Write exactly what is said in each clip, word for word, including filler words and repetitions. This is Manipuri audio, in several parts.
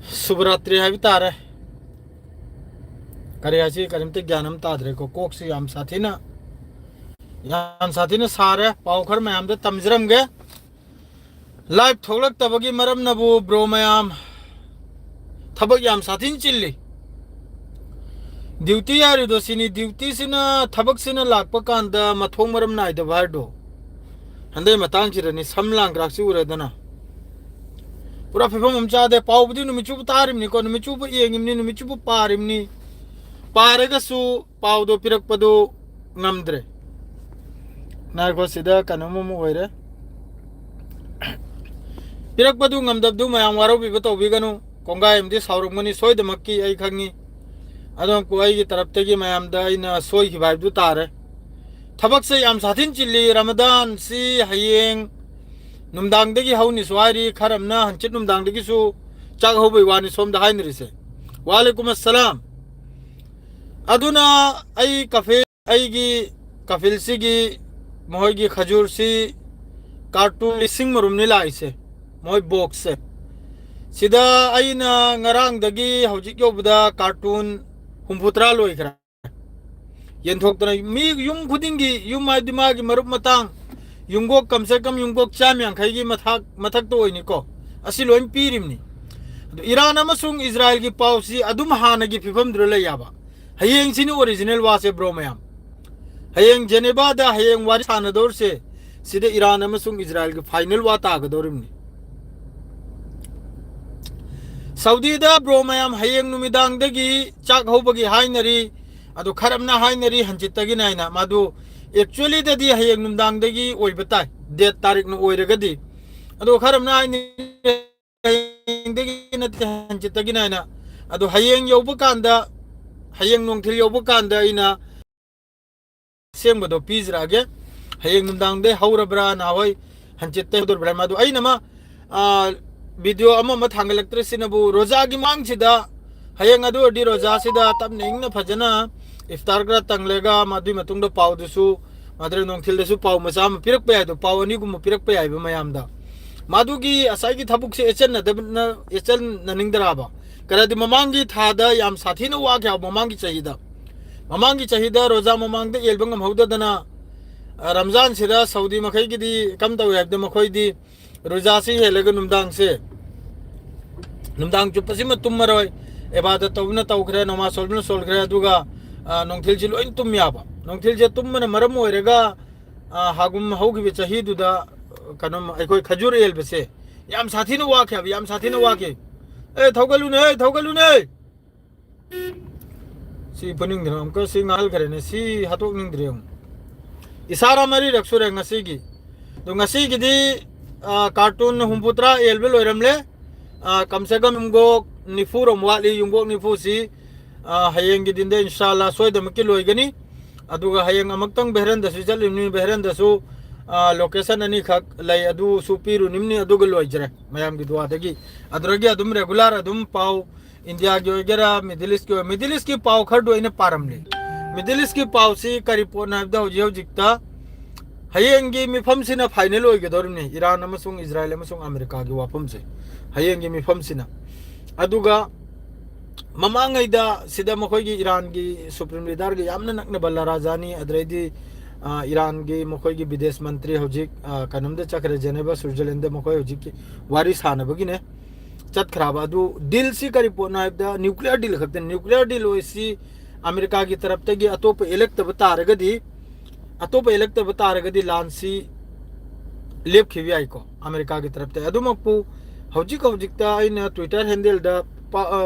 ꯁꯨꯚꯔꯥꯇ꯭ꯔꯤ ꯍꯥꯏꯕ ꯇꯥꯔꯦ꯫ ꯀꯔꯤ ꯍꯥꯏꯁꯤ, ꯀꯔꯤꯝꯇ ꯒ꯭ꯌꯥꯟ ꯑꯃ ꯇꯥꯗ꯭ꯔꯦꯀꯣ꯫ ꯀꯣꯛꯁꯤ ꯌꯥꯝ ꯁꯥꯊꯤꯅ, ꯌꯥꯝ ꯁꯥꯊꯤꯅ ꯁꯥꯔꯦ꯫ ꯄꯥꯎ ꯈꯔ ꯃꯌꯥꯝꯗ ꯇꯝꯖꯔꯝꯒꯦ꯫ ꯂꯥꯏꯚ ꯊꯣꯛꯂꯛꯇꯕꯒꯤ ꯃꯔꯝꯅꯕꯨ ꯕ꯭ꯔꯣ ꯃꯌꯥꯝ, ꯊꯕꯛ ꯌꯥꯝ ꯁꯥꯊꯤꯅ ꯆꯤꯜꯂꯤ꯫ ꯗ꯭ꯌꯨꯇꯤ ꯍꯥꯏꯔꯤꯗꯣ ꯁꯤꯅꯤ꯫ ꯗ꯭ꯌꯨꯇꯤꯁꯤꯅ, ꯊꯕꯛꯁꯤꯅ ꯂꯥꯛꯄ ꯀꯥꯟꯗ ꯃꯊꯣꯡ ꯃꯔꯝ ꯅꯥꯏꯗꯕ ꯍꯥꯏꯔꯤꯗꯣ꯫ ꯍꯟꯗꯛ ꯃꯇꯥꯡꯁꯤꯗꯅꯤ ꯁꯝ ꯂꯥꯡ ꯀ꯭ꯔꯥꯛꯁꯤ ꯎꯔꯗꯅ꯫ ꯄꯨꯔꯥ ꯐꯤꯕꯝ ꯑꯃ ꯆꯥꯗꯦ꯫ ꯄꯥꯎꯕꯨꯗꯤ ꯅꯨꯃꯤꯠ ꯆꯨꯞꯄ ꯇꯥꯔꯤꯕꯅꯤꯀꯣ, ꯅꯨꯃꯤꯠ ꯆꯨꯞꯄ ꯌꯦꯡꯉꯤꯕꯅꯤ, ꯅꯨꯃꯤꯠ ꯆꯨꯞꯄ ꯄꯥꯔꯤꯕꯅꯤ꯫ ꯄꯥꯔꯒꯁꯨ ꯄꯥꯎꯗꯣ ꯄꯤꯔꯛꯄꯗꯨ ꯉꯝꯗ꯭ꯔꯦ꯫ ꯉꯥꯏꯈꯣ, ꯁꯤꯗ ꯀꯩꯅꯣꯝ ꯑꯃ ꯑꯣꯏꯔꯦ꯫ ꯄꯤꯔꯛꯄꯗꯨ ꯉꯝꯗꯕꯗꯨ ꯃꯌꯥꯝ ꯋꯥꯔꯧꯕꯤꯕ ꯇꯧꯕꯤꯒꯅꯨ꯫ ꯀꯣꯡꯒꯥꯏ ꯑꯃꯗꯤ ꯁꯥꯎꯔꯝꯒꯅꯤ ꯁꯣꯏꯗꯃꯛꯀꯤ, ꯑꯩ ꯈꯪꯉꯤ꯫ ꯑꯗꯨꯝ ꯑꯩꯒꯤ ꯇꯔꯞꯇꯒꯤ ꯃꯌꯥꯝꯗ ꯑꯩꯅ ꯁꯣꯏꯈꯤꯕ ꯍꯥꯏꯕꯗꯨ ꯇꯥꯔꯦ꯫ ꯊꯕꯛꯁꯦ ꯌꯥꯝ ꯁꯥꯊꯤꯟ ꯆꯤꯜꯂꯤ꯫ ꯔꯃꯗꯥꯟꯁꯤ ꯍꯌꯦꯡ ꯅꯨꯡꯗꯥꯡꯗꯒꯤ ꯍꯧꯅꯤꯁꯨ ꯍꯥꯏꯔꯤ, ꯈꯔ ꯑꯃꯅ ꯍꯪꯆꯤꯠ ꯅꯨꯡꯗꯥꯡꯗꯒꯤꯁꯨ ꯆꯥꯛ ꯍꯧꯕꯩ ꯋꯥꯅꯤ ꯁꯣꯝꯗ ꯍꯥꯏꯅꯔꯤꯁꯦ꯫ ꯋꯥꯂꯩꯀꯨꯝ ꯑꯁꯂꯥꯝ꯫ ꯑꯗꯨꯅ ꯑꯩ ꯀꯐꯦ-, ꯑꯩꯒꯤ ꯀꯐꯤꯜꯁꯤꯒꯤ, ꯃꯈꯣꯏꯒꯤ ꯈꯖꯨꯔꯁꯤ ꯀꯥꯔꯇꯨꯟ ꯂꯤꯁꯤꯡ ꯃꯔꯨꯝꯅꯤ ꯂꯥꯛꯏꯁꯦ, ꯃꯣꯏ ꯕꯣꯛꯁꯁꯦ꯫ ꯁꯤꯗ ꯑꯩꯅ ꯉꯔꯥꯡꯗꯒꯤ ꯍꯧꯖꯤꯛ ꯌꯧꯕꯗ ꯀꯥꯔꯇꯨꯟ ꯍꯨꯝꯐꯨꯇꯔꯥ ꯂꯣꯏꯈ꯭ꯔꯦ꯫ ꯌꯦꯟꯊꯣꯛꯇꯅ ꯃꯤ ꯌꯨꯝ ꯈꯨꯗꯤꯡꯒꯤ, ꯌꯨꯝ ꯍꯥꯏꯗꯤ ꯃꯥꯒꯤ ꯃꯔꯨꯞ ꯃꯇꯥꯡ, ꯌꯨꯝꯒꯣꯛ ꯀꯝꯁꯦ ꯀꯝ ꯌꯨꯝꯒꯣꯛ ꯆꯥꯝ ꯌꯥꯡꯈꯩꯒꯤ ꯃꯊꯛ, ꯃꯊꯛꯇ ꯑꯣꯏꯅꯤꯀꯣ꯫ ꯑꯁꯤ ꯂꯣꯏ ꯄꯤꯔꯤꯕꯅꯤ꯫ ꯑꯗꯨ ꯏꯔꯥꯟ ꯑꯃꯁꯨꯡ ꯏꯖꯔꯥꯏꯜꯒꯤ ꯄꯥꯎꯁꯤ ꯑꯗꯨꯝ ꯍꯥꯟꯅꯒꯤ ꯐꯤꯕꯝꯗꯨꯗ ꯂꯩ ꯌꯥꯕ꯫ ꯍꯌꯦꯡꯁꯤꯅꯤ ꯑꯣꯔꯤꯖꯤꯅꯦꯜ ꯋꯥꯁꯦ, ꯕ꯭ꯔꯣ ꯃꯌꯥꯝ꯫ ꯍꯌꯦꯡ ꯖꯦꯅꯦꯕꯥꯗ ꯍꯌꯦꯡ ꯋꯥꯔꯤ ꯁꯥꯟꯅꯗꯧꯔꯤꯁꯦ, ꯁꯤꯗ ꯏꯔꯥꯟ ꯑꯃꯁꯨꯡ ꯏꯖꯔꯥꯏꯜꯒꯤ ꯐꯥꯏꯅꯦꯜ ꯋꯥ ꯇꯥꯒꯗꯧꯔꯤꯕꯅꯤ꯫ ꯁꯥꯎꯗꯤꯗ, ꯕ꯭ꯔꯣ ꯃꯌꯥꯝ, ꯍꯌꯦꯡ ꯅꯨꯃꯤꯗꯥꯡꯗꯒꯤ ꯆꯥꯛ ꯍꯧꯕꯒꯤ ꯍꯥꯏꯅꯔꯤ꯫ ꯑꯗꯣ ꯈꯔ ꯑꯃꯅ ꯍꯥꯏꯅꯔꯤ ꯍꯟꯆꯤꯠꯇꯒꯤꯅ ꯍꯥꯏꯅ꯫ ꯃꯗꯨ ꯑꯦꯛꯆꯨꯋꯦꯂꯤꯗꯗꯤ ꯍꯌꯦꯡ ꯅꯨꯡꯗꯥꯡꯗꯒꯤ ꯑꯣꯏꯕ ꯇꯥꯏ, ꯗꯦꯠ ꯇꯥꯔꯤꯛꯅ ꯑꯣꯏꯔꯒꯗꯤ꯫ ꯑꯗꯣ ꯈꯔ ꯑꯃꯅ ꯍꯥꯏꯅꯔꯤ ꯍꯌꯦꯡꯗꯒꯤ ꯅꯠꯇꯦ, ꯍꯟꯆꯤꯠꯇꯒꯤꯅ ꯍꯥꯏꯅ꯫ ꯑꯗꯣ ꯍꯌꯦꯡ ꯌꯧꯕ ꯀꯥꯟꯗ, ꯍꯌꯦꯡ ꯅꯨꯡꯊꯤꯜ ꯌꯧꯕ ꯀꯥꯟꯗ ꯑꯩꯅ ꯑꯁꯦꯡꯕꯗꯣ ꯄꯤꯖꯔꯛꯑꯒꯦ꯫ ꯍꯌꯦꯡ ꯅꯨꯡꯗꯥꯡꯗꯩ ꯍꯧꯔꯕ꯭ꯔꯥ, ꯅꯍꯥꯟꯋꯥꯏ ꯍꯟꯆꯤꯠꯇꯩ ꯍꯧꯗꯣꯔꯤꯕ꯭ꯔꯥ ꯍꯥꯏ꯫ ꯃꯗꯨ ꯑꯩꯅ ꯑꯃ, ꯑ, ꯚꯤꯗꯤꯑꯣ ꯑꯃ ꯑꯃ ꯊꯥꯡꯒꯠꯂꯛꯇ꯭ꯔꯤꯁꯤꯅꯕꯨ ꯔꯣꯖꯥꯒꯤ ꯃꯥꯡꯁꯤꯗ ꯍꯌꯦꯡ ꯑꯗꯨ ꯑꯣꯏꯔꯗꯤ ꯔꯣꯖꯥꯁꯤꯗ ꯇꯞꯅ ꯏꯪꯅ ꯐꯖꯅ ꯏꯐꯇꯥꯔ ꯈꯔ ꯇꯪꯂꯒ ꯃꯗꯨꯒꯤ ꯃꯇꯨꯡꯗ ꯄꯥꯎꯗꯨꯁꯨ, ꯃꯗꯨꯗ ꯅꯨꯡꯊꯤꯜꯗꯁꯨ ꯄꯥꯎ ꯃꯆꯥ ꯑꯃ ꯄꯤꯔꯛꯄ ꯌꯥꯏꯗꯣ, ꯄꯥꯎ ꯑꯅꯤꯒꯨꯝꯕ ꯄꯤꯔꯛꯄ ꯌꯥꯏꯕ ꯃꯌꯥꯝꯗ꯫ ꯃꯗꯨꯒꯤ ꯉꯁꯥꯏꯒꯤ ꯊꯕꯛꯁꯦ ꯑꯦꯆꯟꯅꯗꯕꯅ, ꯑꯦꯆꯟꯅꯅꯤꯡꯗ꯭ꯔꯕ? ꯀꯔꯗꯤ ꯃꯃꯥꯡꯒꯤ ꯊꯥꯗ ꯌꯥꯝ ꯁꯥꯊꯤꯅ ꯋꯥꯈꯤ ꯍꯥꯏꯕ, ꯃꯃꯥꯡꯒꯤ ꯆꯍꯤꯗ꯫ ꯃꯃꯥꯡꯒꯤ ꯆꯍꯤꯗ ꯔꯣꯖꯥ ꯃꯃꯥꯡꯗ ꯌꯦꯜꯕ ꯉꯝꯍꯧꯗꯗꯅ, ꯑ, ꯔꯝꯖꯥꯟꯁꯤꯗ ꯁꯥꯎꯗꯤ ꯃꯈꯩꯒꯤꯗꯤ ꯀꯝ ꯇꯧꯏ ꯍꯥꯏꯕꯗ, ꯃꯈꯣꯏꯗꯤ ꯔꯣꯖꯥꯁꯤ ꯍꯦꯜꯂꯒ ꯅꯨꯡꯗꯥꯡꯁꯦ, ꯅꯨꯡꯗꯥꯡ ꯆꯨꯞꯄꯁꯤꯃ ꯇꯨꯝꯃꯔꯣꯏ, ꯏꯕꯥꯗꯠ ꯇꯧꯕꯅ ꯇꯧꯈ꯭ꯔꯦ, ꯅꯃꯥꯖ ꯁꯣꯟꯕꯅ ꯁꯣꯟꯈ꯭ꯔꯦ, ꯑꯗꯨꯒ, ꯑ, ꯅꯨꯡꯊꯤꯜꯁꯤ ꯂꯣꯏ ꯇꯨꯝ ꯌꯥꯕ꯫ ꯅꯨꯡꯊꯤꯜꯁꯦ ꯇꯨꯝꯕꯅ ꯃꯔꯝ ꯑꯣꯏꯔꯒ, ꯑ, ꯍꯥꯒꯨꯝ ꯍꯧꯈꯤꯕ ꯆꯍꯤꯗꯨꯗ, ꯀꯩꯅꯣ, ꯑꯩꯈꯣꯏ ꯈꯖꯨꯔ ꯌꯦꯜꯕꯁꯦ ꯌꯥꯝ ꯁꯥꯊꯤꯅ ꯋꯥꯈꯤ ꯍꯥꯏꯕ, ꯌꯥꯝ ꯁꯥꯊꯤꯅ ꯋꯥꯈꯤ꯫ ꯑꯦ, ꯊꯧꯒꯠꯂꯨꯅꯦ, ꯊꯧꯒꯠꯂꯨꯅꯦ! ꯁꯤ ꯐꯨꯅꯤꯡꯗꯅ ꯑꯃꯨꯛꯀ ꯁꯤ ꯉꯥꯡꯍꯟꯈ꯭ꯔꯦꯅꯦ, ꯁꯤ ꯍꯥꯠꯇꯣꯛꯅꯤꯡꯗ꯭ꯔꯦ ꯑꯃꯨꯛ꯫ ꯏꯁꯥꯔꯥ ꯃꯔꯤꯔꯛ ꯁꯨꯔꯦ ꯉꯁꯤꯒꯤ꯫ ꯑꯗꯣ ꯉꯁꯤꯒꯤꯗꯤ, ꯑ, ꯀꯥꯔꯇꯨꯟ ꯍꯨꯝꯐꯨꯇꯔꯥ ꯌꯦꯜꯕ ꯂꯣꯏꯔꯝꯂꯦ꯫ ꯑ, ꯀꯝꯁꯦ ꯀꯝ ꯌꯨꯝꯒꯣꯛ ꯅꯤꯐꯨꯔꯣꯝ ꯋꯥꯠꯂꯤ, ꯌꯨꯝꯒꯣꯛ ꯅꯤꯐꯨꯁꯤ, ꯑ, ꯍꯌꯦꯡꯒꯤ ꯗꯤꯟꯗ ꯏꯟꯁꯥꯜꯂꯥ ꯁꯣꯏꯗꯃꯛꯀꯤ ꯂꯣꯏꯒꯅꯤ꯫ ꯑꯗꯨꯒ ꯍꯌꯦꯡ ꯑꯃꯨꯛꯇꯪ ꯚꯦꯔꯦꯟꯗꯁꯨ ꯆꯠꯂꯤꯕꯅꯤ, ꯚꯦꯔꯦꯟꯗꯁꯨ, ꯑ, ꯂꯣꯀꯦꯁꯟ ꯑꯅꯤꯈꯛ ꯂꯩ, ꯑꯗꯨꯁꯨ ꯄꯤꯔꯨꯅꯤꯝꯅꯤ, ꯑꯗꯨꯒ ꯂꯣꯏꯖꯔꯦ ꯃꯌꯥꯝꯒꯤ ꯗꯨꯋꯥꯗꯒꯤ꯫ ꯑꯗꯨꯗꯒꯤ ꯑꯗꯨꯝ ꯔꯦꯒꯨꯂꯔ ꯑꯗꯨꯝ ꯄꯥꯎ, ꯏꯟꯗꯤꯌꯥꯒꯤ ꯑꯣꯏꯒꯦꯔꯥ, ꯃꯤꯗꯜ ꯏꯁꯀꯤ ꯑꯣꯏ-, ꯃꯤꯗꯜ ꯏꯁꯀꯤ ꯄꯥꯎ ꯈꯔꯗꯣ ꯑꯩꯅ ꯄꯥꯔꯝꯂꯤ꯫ ꯃꯤꯗꯜ ꯏꯁꯀꯤ ꯄꯥꯎꯁꯤ ꯀꯔꯤ ꯄꯣꯠꯅꯣ ꯍꯥꯏꯕꯗ, ꯍꯧꯖꯤꯛ ꯍꯧꯖꯤꯛꯇ ꯍꯌꯦꯡꯒꯤ ꯃꯤꯐꯝꯁꯤꯅ ꯐꯥꯏꯅꯦꯜ ꯑꯣꯏꯒꯗꯧꯔꯤꯕꯅꯤ, ꯏꯔꯥꯟ ꯑꯃꯁꯨꯡ ꯏꯖꯔꯥꯏꯜ ꯑꯃꯁꯨꯡ ꯑꯃꯦꯔꯤꯀꯥꯒꯤ ꯋꯥꯐꯝꯁꯦ, ꯍꯌꯦꯡꯒꯤ ꯃꯤꯐꯝꯁꯤꯅ꯫ ꯑꯗꯨꯒ ꯃꯃꯥꯡꯉꯩꯗ ꯁꯤꯗ ꯃꯈꯣꯏꯒꯤ ꯏꯔꯥꯟꯒꯤ ꯁꯨꯄ꯭ꯔꯤꯝ ꯂꯤꯗꯔꯒ ꯌꯥꯝꯅ ꯅꯛꯅꯕ ꯂꯥꯔꯥꯖꯥꯅꯤ, ꯑꯗꯨꯗꯩꯗꯤ, ꯑ, ꯏꯔꯥꯟꯒꯤ ꯃꯈꯣꯏꯒꯤ ꯕꯤꯗꯦꯁ ꯃꯟꯇ꯭ꯔꯤ ꯍꯧꯖꯤꯛ, ꯑ, ꯀꯩꯅꯣꯝꯗ ꯆꯠꯈ꯭ꯔꯦ, ꯖꯦꯅꯦꯕ, ꯁ꯭ꯋꯤꯠꯖꯔꯂꯦꯟꯗ ꯃꯈꯣꯏ ꯍꯧꯖꯤꯛꯀꯤ ꯋꯥꯔꯤ ꯁꯥꯟꯅꯕꯒꯤꯅꯦ꯫ ꯆꯠꯈ꯭ꯔꯕ ꯑꯗꯨ ꯗꯤꯜꯁꯤ ꯀꯔꯤ ꯄꯣꯠꯅꯣ ꯍꯥꯏꯕꯗ, ꯅ꯭ꯌꯨꯀ꯭ꯂꯤꯌꯔ ꯗꯤꯜ ꯈꯛꯇꯅꯤ꯫ ꯅ꯭ꯌꯨꯀ꯭ꯂꯤꯌꯔ ꯗꯤꯜ ꯑꯣꯏꯁꯤ ꯑꯃꯦꯔꯤꯀꯥꯒꯤ ꯇꯔꯞꯇꯒꯤ ꯑꯇꯣꯞꯄ ꯏꯜꯂꯛꯇꯕ ꯇꯥꯔꯒꯗꯤ, ꯑꯇꯣꯞꯄ ꯏꯜꯂꯛꯇꯕ ꯇꯥꯔꯒꯗꯤ ꯂꯥꯟꯁꯤ ꯂꯦꯞꯈꯤꯕ ꯌꯥꯏꯀꯣ ꯑꯃꯦꯔꯤꯀꯥꯒꯤ ꯇꯔꯞꯇ꯫ ꯑꯗꯨꯃꯛꯄꯨ ꯍꯧꯖꯤꯛ ꯍꯧꯖꯤꯛꯇ ꯑꯩꯅ ꯇ꯭ꯋꯤꯇꯔ ꯍꯦꯟꯗꯜꯗ ꯄꯥ-, ꯑ,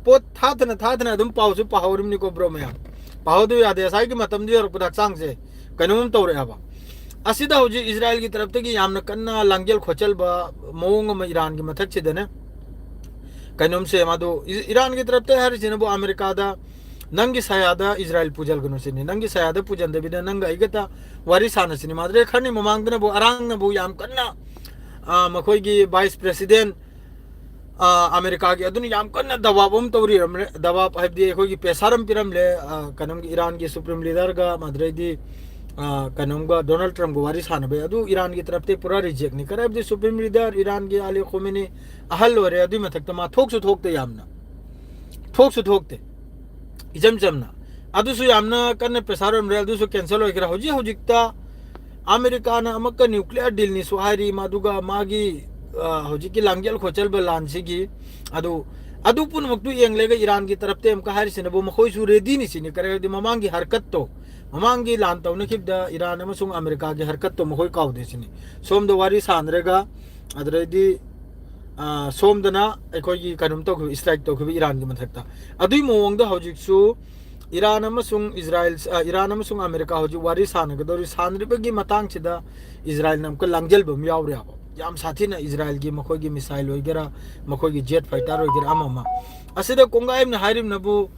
ꯄꯣꯠ ꯊꯥꯗꯅ ꯊꯥꯗꯅ ꯑꯗꯨꯝ ꯄꯥꯎꯁꯨ ꯄꯥꯍꯧꯔꯤꯕꯅꯤꯀꯣ, ꯕ꯭ꯔꯣ ꯃꯌꯥꯝ꯫ ꯄꯥꯍꯧꯗꯕ ꯌꯥꯗꯦ꯫ ꯉꯁꯥꯏꯒꯤ ꯃꯇꯝꯗꯨ ꯌꯧꯔꯛꯄꯗ ꯍꯛꯆꯥꯡꯁꯦ ꯀꯩꯅꯣꯝ ꯇꯧꯔꯛꯑꯦꯕ꯫ ꯑꯁꯤꯗ ꯍꯧꯖꯤꯛ ꯏꯖꯔꯥꯏꯜꯒꯤ ꯇꯔꯞꯇꯒꯤ ꯌꯥꯝꯅ ꯀꯟꯅ ꯂꯥꯡꯖꯦꯜ ꯈꯣꯠꯆꯦꯜꯕ ꯃꯑꯣꯡ ꯑꯃ ꯏꯔꯥꯟꯒꯤ ꯃꯊꯛꯁꯤꯗꯅꯦ꯫ ꯀꯩꯅꯣꯝꯁꯦ ꯃꯥꯗꯣ ꯏ-, ꯏꯔꯥꯟꯒꯤ ꯇꯔꯞꯇ ꯍꯥꯏꯔꯤꯁꯤꯅꯕꯨ ꯑꯃꯦꯔꯤꯀꯥꯗ ꯅꯪꯒꯤ ꯁꯌꯥꯗ ꯏꯖꯔꯥꯏꯜ ꯄꯨꯖꯜꯒꯅꯨ ꯁꯤꯅꯤ꯫ ꯅꯪꯒꯤ ꯁꯌꯥꯗ ꯄꯨꯖꯟꯗꯕꯤꯗ ꯅꯪꯒ ꯑꯩꯒꯇ ꯋꯥꯔꯤ ꯁꯥꯟꯅꯁꯤꯅꯤ꯫ ꯃꯥꯗ꯭ꯔꯦ ꯈꯔꯅꯤ ꯃꯃꯥꯡꯗꯅꯕꯨ ꯑꯔꯥꯡꯅꯕꯨ ꯌꯥꯝ ꯀꯟꯅ, ꯑ, ꯃꯈꯣꯏꯒꯤ ꯚꯥꯏꯁ ꯄ꯭ꯔꯦꯁꯤꯗꯦꯟ, ꯑ, ꯑꯃꯦꯔꯤꯀꯥꯒꯤ ꯑꯗꯨꯅ ꯌꯥꯝ ꯀꯟꯅ ꯗꯕꯥꯕ ꯑꯃ ꯇꯧꯔꯤꯔꯝꯂꯦ꯫ ꯗꯕꯥꯕ ꯍꯥꯏꯕꯗꯤ ꯑꯩꯈꯣꯏꯒꯤ ꯄ꯭ꯔꯦꯁꯥꯔ ꯑꯃ ꯄꯤꯔꯝꯂꯦ, ꯑ, ꯀꯩꯅꯣꯝꯒꯤ ꯏꯔꯥꯟꯒꯤ ꯁꯨꯄ꯭ꯔꯤꯝ ꯂꯤꯗꯔꯒ ꯃꯥꯗ꯭ꯔꯦꯗꯤ ꯑ, ꯀꯩꯅꯣꯝꯒ, ꯗꯣꯅꯥꯜꯗ ꯇ꯭ꯔꯝꯞꯀ ꯋꯥꯔꯤ ꯁꯥꯟꯅꯕꯩ, ꯑꯗꯨ ꯏꯔꯥꯟꯒꯤ ꯇꯔꯞꯇꯩ ꯄꯨꯔꯥ ꯔꯤꯖꯦꯛꯅꯤ꯫ ꯀꯔꯤ ꯍꯥꯏꯕꯗꯤ ꯁꯨꯄ꯭ꯔꯤꯝ ꯂꯤꯗꯔ ꯏꯔꯥꯟꯒꯤ ꯑꯂꯤ ꯈꯣꯃꯦꯅꯤ ꯑꯍꯜ ꯑꯣꯏꯔꯦ, ꯑꯗꯨꯏ ꯃꯊꯛꯇ ꯃꯥ ꯊꯣꯛꯁꯨ ꯊꯣꯛꯇꯦ, ꯌꯥꯝꯅ ꯊꯣꯛꯁꯨ ꯊꯣꯛꯇꯦ, ꯏꯆꯝ ꯆꯝꯅ꯫ ꯑꯗꯨꯁꯨ ꯌꯥꯝꯅ ꯀꯟꯅ ꯄ꯭ꯔꯦꯁꯥꯔ ꯑꯣꯏꯔꯝꯗ꯭ꯔꯦ, ꯑꯗꯨꯁꯨ ꯀꯦꯟꯁꯦꯜ ꯑꯣꯏꯈ꯭ꯔꯦ꯫ ꯍꯧꯖꯤꯛ ꯍꯧꯖꯤꯛꯇ ꯑꯃꯦꯔꯤꯀꯥꯅ ꯑꯃꯨꯛꯀ ꯅ꯭ꯌꯨꯀ꯭ꯂꯤꯌꯔ ꯗꯤꯜꯅꯤꯁꯨ ꯍꯥꯏꯔꯤ, ꯃꯗꯨꯒ ꯃꯥꯒꯤ, ꯑ, ꯍꯧꯖꯤꯛꯀꯤ ꯂꯥꯡꯖꯦꯜ ꯈꯣꯠꯆꯜꯕ ꯂꯥꯟꯁꯤꯒꯤ꯫ ꯑꯗꯨ, ꯑꯗꯨ ꯄꯨꯝꯅꯃꯛꯇꯨ ꯌꯦꯡꯂꯒ ꯏꯔꯥꯟꯒꯤ ꯇꯔꯞꯇ ꯑꯃꯨꯛꯀ ꯍꯥꯏꯔꯤꯁꯤꯅꯕꯨ ꯃꯈꯣꯏꯁꯨ ꯔꯦꯗꯤꯅꯤ ꯁꯤꯅꯤ꯫ ꯀꯔꯤ ꯍꯥꯏꯕꯗꯤ ꯃꯃꯥꯡꯒꯤ ꯍꯔꯀꯠꯇꯣ, ꯃꯃꯥꯡꯒꯤ ꯂꯥꯟ ꯇꯧꯅꯈꯤꯕꯗ ꯏꯔꯥꯟ ꯑꯃꯁꯨꯡ ꯑꯃꯦꯔꯤꯀꯥꯒꯤ ꯍꯔꯀꯠꯇꯣ ꯃꯈꯣꯏ ꯀꯥꯎꯗꯦ ꯁꯤꯅꯤ꯫ ꯁꯣꯝꯗ ꯋꯥꯔꯤ ꯁꯥꯟꯅꯔꯒ, ꯑꯗꯨꯗꯩꯗꯤ, ꯑ, ꯁꯣꯝꯗꯅ ꯑꯩꯈꯣꯏꯒꯤ ꯀꯩꯅꯣꯝ ꯇꯧꯈꯤꯕ, ꯏꯁꯇ꯭ꯔꯥꯏꯛ ꯇꯧꯈꯤꯕ ꯏꯔꯥꯟꯒꯤ ꯃꯊꯛꯇ꯫ ꯑꯗꯨꯏ ꯃꯑꯣꯡꯗ ꯍꯧꯖꯤꯛꯁꯨ ꯏꯔꯥꯟ ꯑꯃꯁꯨꯡ ꯏꯖꯔꯥꯏꯜ, ꯑ, ꯏꯔꯥꯟ ꯑꯃꯁꯨꯡ ꯑꯃꯦꯔꯤꯀꯥ ꯍꯧꯖꯤꯛ ꯋꯥꯔꯤ ꯁꯥꯟꯅꯒꯗꯧꯔꯤ꯫ ꯁꯥꯟꯅꯔꯤꯕꯒꯤ ꯃꯇꯥꯡꯁꯤꯗ ꯏꯖꯔꯥꯏꯜꯅ ꯑꯃꯨꯛꯀ ꯂꯥꯡꯖꯜꯕ ꯑꯃ ꯌꯥꯎꯔꯦꯕ꯫ ꯌꯥꯝ ꯁꯥꯊꯤꯅ ꯏꯖꯔꯥꯏꯜꯒꯤ ꯃꯈꯣꯏꯒꯤ ꯃꯤꯁꯥꯏꯜ ꯑꯣꯏꯒꯦꯔꯥ, ꯃꯈꯣꯏꯒꯤ ꯖꯦꯠ ꯐꯥꯏꯇꯔ ꯑꯣꯏꯒꯦꯔꯥ, ꯑꯃ ꯑꯃ꯫ ꯑꯁꯤꯗ ꯀꯣꯡꯒꯥꯏ ꯑꯃꯅ ꯍꯥꯏꯔꯤꯕꯅꯕꯨ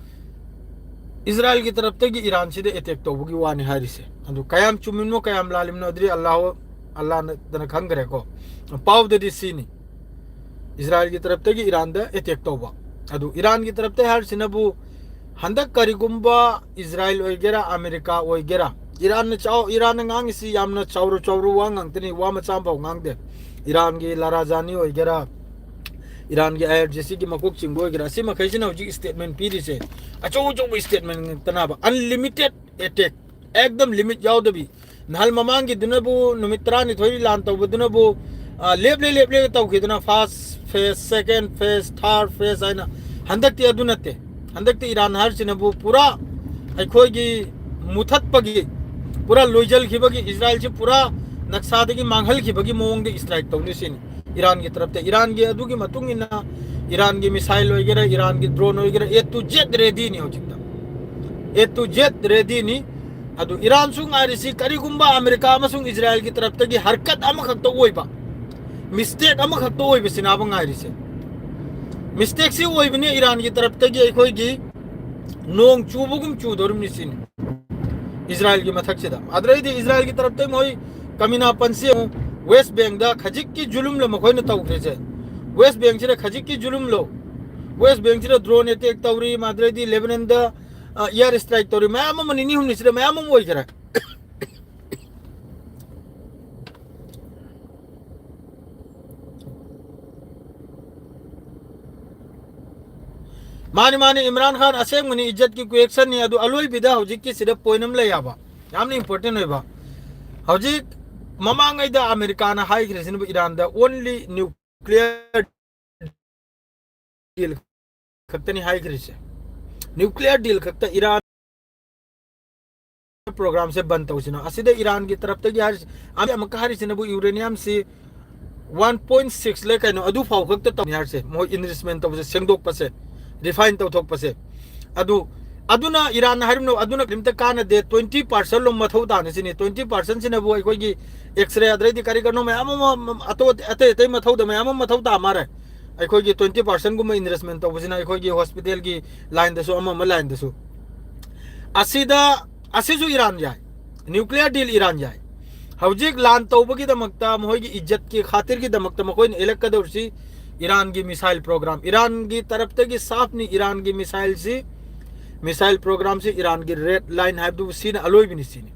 ꯏꯖꯔꯥꯏꯜꯒꯤ ꯇꯔꯞꯇꯒꯤ ꯏꯔꯥꯟꯁꯤꯗ ꯑꯦꯇꯦꯛ ꯇꯧꯕꯒꯤ ꯋꯥꯅꯤ ꯍꯥꯏꯔꯤꯁꯦ꯫ ꯑꯗꯨ ꯀꯌꯥꯝ ꯆꯨꯝꯃꯤꯅꯣ, ꯀꯌꯥꯝ ꯂꯥꯜꯂꯤꯕꯅꯣ, ꯑꯗꯨꯗꯤ ꯑꯜꯂꯥꯍ, ꯑꯜꯂꯥꯍꯅ ꯈꯪꯈ꯭ꯔꯦꯀꯣ꯫ ꯄꯥꯎꯗꯗꯤ ꯁꯤꯅꯤ, ꯏꯖꯔꯥꯏꯜꯒꯤ ꯇꯔꯞꯇꯒꯤ ꯏꯔꯥꯟꯗ ꯑꯦꯇꯦꯛ ꯇꯧꯕ꯫ ꯑꯗꯨ ꯏꯔꯥꯟꯒꯤ ꯇꯔꯞꯇ ꯍꯥꯏꯔꯤꯁꯤꯅꯕꯨ, ꯍꯟꯗꯛ ꯀꯔꯤꯒꯨꯝꯕ ꯏꯖꯔꯥꯏꯜ ꯑꯣꯏꯒꯦꯔꯥ, ꯑꯃꯦꯔꯤꯀꯥ ꯑꯣꯏꯒꯦꯔꯥ, ꯏꯔꯥꯟꯅ ꯆꯥꯎ-, ꯏꯔꯥꯟꯅ ꯉꯥꯡꯉꯤꯁꯤ ꯌꯥꯝꯅ ꯆꯥꯎꯔ ꯆꯥꯎꯔ ꯋꯥ ꯉꯥꯛꯇꯅꯤ, ꯋꯥ ꯃꯆꯥ ꯑꯃꯐꯥꯎ ꯉꯥꯡꯗꯦ꯫ ꯏꯔꯥꯟꯒꯤ ꯂꯥꯔꯥꯖꯥꯅꯤ ꯑꯣꯏꯒꯦꯔꯥ, ꯏꯔꯥꯟꯒꯤ ꯑꯥꯏ ꯑꯥꯔ ꯖꯤ ꯁꯤꯒꯤ ꯃꯀꯣꯛ ꯆꯤꯡꯕ ꯑꯣꯏꯒꯦꯔꯥ, ꯑꯁꯤ ꯃꯈꯩꯁꯤꯅ ꯍꯧꯖꯤꯛ ꯁ꯭ꯇꯦꯠꯃꯦꯟ ꯄꯤꯔꯤꯁꯦ ꯑꯆꯧ ꯑꯆꯧꯕ ꯁ꯭ꯇꯦꯠꯃꯦꯟ ꯉꯥꯛꯇꯅꯕ꯫ ꯑꯟꯂꯤꯃꯤꯇꯦꯠ ꯑꯦꯇꯦꯛ, ꯑꯦꯛꯗꯝ ꯂꯤꯃꯤꯠ ꯌꯥꯎꯗꯕꯤ꯫ ꯅꯍꯥꯟ ꯃꯃꯥꯡꯒꯤꯗꯨꯅꯕꯨ ꯅꯨꯃꯤꯠ ꯇꯔꯥꯅꯤꯊꯣꯏ ꯂꯥꯟ ꯇꯧꯕꯗꯨꯅꯕꯨ, ꯑ, ꯂꯦꯞꯂꯦ ꯂꯦꯞꯂꯦ ꯇꯧꯈꯤꯗꯅ, first phase, second phase, third phase ꯍꯥꯏꯅ꯫ ꯍꯟꯗꯛꯇꯤ ꯑꯗꯨ ꯅꯠꯇꯦ꯫ ꯍꯟꯗꯛꯇꯤ ꯏꯔꯥꯟ ꯍꯥꯏꯔꯤꯁꯤꯅꯕꯨ ꯄꯨꯔꯥ ꯑꯩꯈꯣꯏꯒꯤ ꯃꯨꯊꯠꯄꯒꯤ, ꯄꯨꯔꯥ ꯂꯣꯏꯖꯜꯈꯤꯕꯒꯤ, ꯏꯖꯔꯥꯏꯜꯁꯤ ꯄꯨꯔꯥ ꯅꯛꯁꯥꯗꯒꯤ ꯃꯥꯡꯍꯜꯈꯤꯕꯒꯤ ꯃꯑꯣꯡꯗ ꯏꯁꯇ꯭ꯔꯥꯏꯛ ꯇꯧꯅꯤ ꯁꯤꯅꯤ ꯏꯔꯥꯟꯒꯤ ꯇꯔꯞꯇ꯫ ꯏꯔꯥꯟꯒꯤ ꯑꯗꯨꯒꯤ ꯃꯇꯨꯡ ꯏꯟꯅ ꯏꯔꯥꯟꯒꯤ ꯃꯤꯁꯥꯏꯜ ꯑꯣꯏꯒꯦꯔꯥ, ꯏꯔꯥꯟꯒꯤ ꯗ꯭ꯔꯣꯟ ꯑꯣꯏꯒꯦꯔꯥ, ꯑꯦ ꯇꯨ ꯖꯦꯠ ꯔꯦꯗꯤꯅꯤ ꯍꯧꯖꯤꯛꯇ꯫ ꯑꯦ ꯇꯨ ꯖꯦꯠ ꯔꯦꯗꯤꯅꯤ꯫ ꯑꯗꯨ ꯏꯔꯥꯟꯁꯨ ꯉꯥꯏꯔꯤꯁꯤ ꯀꯔꯤꯒꯨꯝꯕ ꯑꯃꯦꯔꯤꯀꯥ ꯑꯃꯁꯨꯡ ꯏꯖꯔꯥꯏꯜꯒꯤ ꯇꯔꯞꯇꯒꯤ ꯍꯔꯀꯠ ꯑꯃꯈꯛꯇ ꯑꯣꯏꯕ, ꯃꯤꯁꯇꯦꯛ ꯑꯃꯈꯛꯇ ꯑꯣꯏꯕꯁꯤꯅꯕ ꯉꯥꯏꯔꯤꯁꯦ꯫ ꯃꯤꯁꯇꯦꯛꯁꯤ ꯑꯣꯏꯕꯅꯤ ꯏꯔꯥꯟꯒꯤ ꯇꯔꯞꯇꯒꯤ ꯑꯩꯈꯣꯏꯒꯤ ꯅꯣꯡ ꯆꯨꯕꯒꯨꯝ ꯆꯨꯗꯧꯔꯤꯕꯅꯤ ꯁꯤꯅꯤ ꯏꯖꯔꯥꯏꯜꯒꯤ ꯃꯊꯛꯁꯤꯗ꯫ ꯑꯗꯨꯗꯩꯗꯤ ꯏꯖꯔꯥꯏꯜꯒꯤ ꯇꯔꯞꯇꯩ ꯃꯣꯏ ꯀꯃꯤꯅꯥ ꯄꯟꯁꯤ ꯑꯃꯨꯛ ꯋꯦꯁ ꯕꯦꯡꯗ ꯈꯖꯤꯛꯀꯤ ꯖꯨꯂꯨꯝꯂ ꯃꯈꯣꯏꯅ ꯇꯧꯈ꯭ꯔꯤꯁꯦ꯫ ꯋꯦꯁ ꯕꯦꯡꯁꯤꯗ ꯈꯖꯤꯛꯀꯤ ꯖꯨꯂꯨꯝꯂꯣ, ꯋꯦꯁ ꯕꯦꯡꯁꯤꯗ ꯗ꯭ꯔꯣꯟ ꯑꯦꯇꯦꯛ ꯇꯧꯔꯤ, ꯃꯗꯨꯗꯩꯗꯤ ꯂꯦꯕꯅꯟꯗ, ꯑ, ꯏꯌꯥꯔ ꯏꯁꯇ꯭ꯔꯥꯏꯛ ꯇꯧꯔꯤ, ꯃꯌꯥꯝ ꯑꯃ ꯅꯤꯅꯤ ꯍꯨꯝꯅꯤꯁꯤꯗ ꯃꯌꯥꯝ ꯑꯃ ꯑꯣꯏꯈꯔꯦ꯫ ꯃꯥꯅꯤ, ꯃꯥꯅꯤ, ꯏꯝꯔꯥꯟ ꯈꯥꯟ ꯑꯁꯦꯡꯕꯅꯤ, ꯏꯖꯠꯀꯤ ꯀ꯭ꯋꯦꯛꯁꯟꯅꯤ꯫ ꯑꯗꯨ ꯑꯂꯣꯏꯕꯤꯗ ꯍꯧꯖꯤꯛꯀꯤꯁꯤꯗ ꯄꯣꯏꯟ ꯑꯃ ꯂꯩ ꯍꯥꯏꯕ, ꯌꯥꯝꯅ ꯏꯝꯄꯣꯔꯇꯦꯟ ꯑꯣꯏꯕ꯫ ꯍꯧꯖꯤꯛ ꯃꯃꯥꯡꯉꯩꯗ ꯑꯃꯦꯔꯤꯀꯥꯅ ꯍꯥꯏꯈ꯭ꯔꯤꯁꯤꯅꯕꯨ ꯏꯔꯥꯟꯗ only nuclear deal ꯈꯛꯇꯅꯤ ꯍꯥꯏꯈ꯭ꯔꯤꯁꯦ꯫ Nuclear deal ꯈꯛꯇ ꯏꯔꯥꯟ ꯄ꯭ꯔꯣꯒ꯭ꯔꯥꯝꯁꯦ ꯕꯟ ꯇꯧꯁꯤꯅ꯫ ꯑꯁꯤꯗ ꯏꯔꯥꯟꯒꯤ ꯇꯔꯞꯇꯒꯤ ꯍꯥꯏꯔꯤꯁꯤ, ꯑꯃꯨꯛꯀ ꯍꯥꯏꯔꯤꯁꯤꯅꯕꯨ ꯌꯨꯔꯦꯅꯤꯌꯝꯁꯤ ꯋꯥꯟ ꯄꯣꯏꯟ ꯁꯤꯛꯁ ꯂ ꯀꯩꯅꯣ ꯑꯗꯨ ꯐꯥꯎ ꯈꯛꯇ ꯇꯧꯅꯤ ꯍꯥꯏꯔꯤꯁꯦ, ꯃꯣꯏ ꯏꯟꯔꯤꯆꯃꯦꯟ ꯇꯧꯕꯁꯦ, ꯁꯦꯡꯗꯣꯛꯄꯁꯦ, ꯔꯤꯐꯥꯏꯟ ꯇꯧꯊꯣꯛꯄꯁꯦ꯫ ꯑꯗꯨ, ꯑꯗꯨꯅ ꯏꯔꯥꯟꯅ ꯍꯥꯏꯔꯤꯕꯅꯣ, ꯑꯗꯨꯅ ꯀꯔꯤꯝꯇ ꯀꯥꯟꯅꯗꯦ, ꯇ꯭ꯋꯦꯟꯇꯤ ꯄꯥꯔꯁꯦꯟ ꯂꯣꯝ ꯃꯊꯧ ꯇꯥꯅ ꯁꯤꯅꯤ꯫ ꯇ꯭ꯋꯦꯟꯇꯤ ꯄꯥꯔꯁꯦꯟꯁꯤꯅꯕꯨ ꯑꯩꯈꯣꯏꯒꯤ ꯑꯦꯛꯁꯔꯦ, ꯑꯗꯩꯗꯤ ꯀꯔꯤ ꯀꯔꯤꯅꯣ ꯃꯌꯥꯝ ꯑꯃ, ꯑꯇꯣ-, ꯑꯇꯩ ꯑꯇꯩ ꯃꯊꯧꯗ ꯃꯌꯥꯝ ꯑꯃ ꯃꯊꯧ ꯇꯥ ꯃꯥꯔꯦ꯫ ꯑꯩꯈꯣꯏꯒꯤ ꯇ꯭ꯋꯦꯟꯇꯤ ꯄꯥꯔꯁꯦꯟꯒꯨꯝꯕ ꯏꯟꯚꯦꯁꯃꯦꯟ ꯇꯧꯕꯁꯤꯅ ꯑꯩꯈꯣꯏꯒꯤ ꯍꯣꯁꯄꯤꯇꯥꯜꯒꯤ ꯂꯥꯏꯟꯗꯁꯨ, ꯑꯃ ꯑꯃ ꯂꯥꯏꯟꯗꯁꯨ꯫ ꯑꯁꯤꯗ, ꯑꯁꯤꯁꯨ ꯏꯔꯥꯟ ꯌꯥꯏ, ꯅ꯭ꯌꯨꯀ꯭ꯂꯤꯌꯔ ꯗꯤꯜ ꯏꯔꯥꯟ ꯌꯥꯏ꯫ ꯍꯧꯖꯤꯛ ꯂꯥꯟ ꯇꯧꯕꯒꯤꯗꯃꯛꯇ, ꯃꯈꯣꯏꯒꯤ ꯏꯖꯠꯀꯤ ꯈꯥꯇꯤꯔꯒꯤꯗꯃꯛꯇ ꯃꯈꯣꯏꯅ ꯏꯜꯂꯛꯀꯗꯧꯔꯤꯁꯤ ꯏꯔꯥꯟꯒꯤ ꯃꯤꯁꯥꯏꯜ ꯄ꯭ꯔꯣꯒ꯭ꯔꯥꯝ, ꯏꯔꯥꯟꯒꯤ ꯇꯔꯞꯇꯒꯤ ꯁꯥꯐꯅꯤ꯫ ꯏꯔꯥꯟꯒꯤ ꯃꯤꯁꯥꯏꯜꯁꯤ, ꯃꯤꯁꯥꯏꯜ ꯄ꯭ꯔꯣꯒ꯭ꯔꯥꯝꯁꯤ ꯏꯔꯥꯟꯒꯤ ꯔꯦꯗ ꯂꯥꯏꯟ ꯍꯥꯏꯕꯗꯨ ꯁꯤꯅ ꯑꯂꯣꯏꯕꯅꯤ ꯁꯤꯅꯤ꯫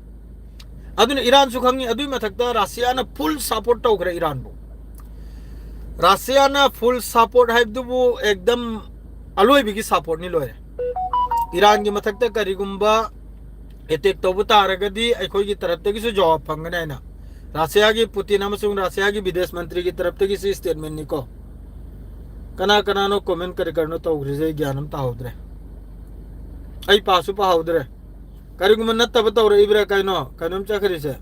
ꯑꯗꯨꯅ ꯏꯔꯥꯟꯁꯨ ꯈꯪꯉꯤ꯫ ꯑꯗꯨꯒꯤ ꯃꯊꯛꯇ ꯔꯁꯤꯌꯥꯅ ꯐꯨꯜ ꯁꯄꯣꯔꯠ ꯇꯧꯈ꯭ꯔꯦ ꯏꯔꯥꯟꯕꯨ꯫ ꯔꯁꯤꯌꯥꯅ ꯐꯨꯜ ꯁꯄꯣꯔꯠ ꯍꯥꯏꯕꯗꯨꯕꯨ ꯑꯦꯛꯗꯝ ꯑꯂꯣꯏꯕꯒꯤ ꯁꯄꯣꯔꯠꯅꯤ, ꯂꯣꯏꯔꯦ꯫ ꯏꯔꯥꯟꯒꯤ ꯃꯊꯛꯇ ꯀꯔꯤꯒꯨꯝꯕ ꯑꯦꯇꯦꯛ ꯇꯧꯕ ꯇꯥꯔꯒꯗꯤ ꯑꯩꯈꯣꯏꯒꯤ ꯇꯔꯞꯇꯒꯤꯁꯨ ꯖꯋꯥꯕ ꯐꯪꯒꯅꯤ ꯍꯥꯏꯅ ꯔꯁꯤꯌꯥꯒꯤ ꯄꯨꯇꯤꯟ ꯑꯃꯁꯨꯡ ꯔꯁꯤꯌꯥꯒꯤ ꯕꯤꯗꯦꯁ ꯃꯟꯇ꯭ꯔꯤꯒꯤ ꯇꯔꯞꯇꯒꯤꯁꯨ ꯁ꯭ꯇꯦꯠꯃꯦꯟꯅꯤꯀꯣ꯫ ꯀꯅꯥ ꯀꯅꯥꯅꯣ ꯀꯣꯃꯦꯟ ꯀꯔꯤ ꯀꯔꯤꯅꯣ ꯇꯧꯈ꯭ꯔꯤꯁꯦ ꯑꯩ ꯒ꯭ꯌꯥꯟ ꯑꯃ ꯇꯥꯍꯧꯗ꯭ꯔꯦ꯫ ꯑꯩ ꯄꯥꯁꯨ ꯄꯥꯍꯧꯗ꯭ꯔꯦ꯫ ꯀꯔꯤꯒꯨꯝꯕ ꯅꯠꯇꯕ ꯇꯧꯔꯛꯏꯕ꯭ꯔꯥ ꯀꯩꯅꯣ? ꯀꯩꯅꯣꯝ ꯆꯠꯈ꯭ꯔꯤꯁꯦ꯫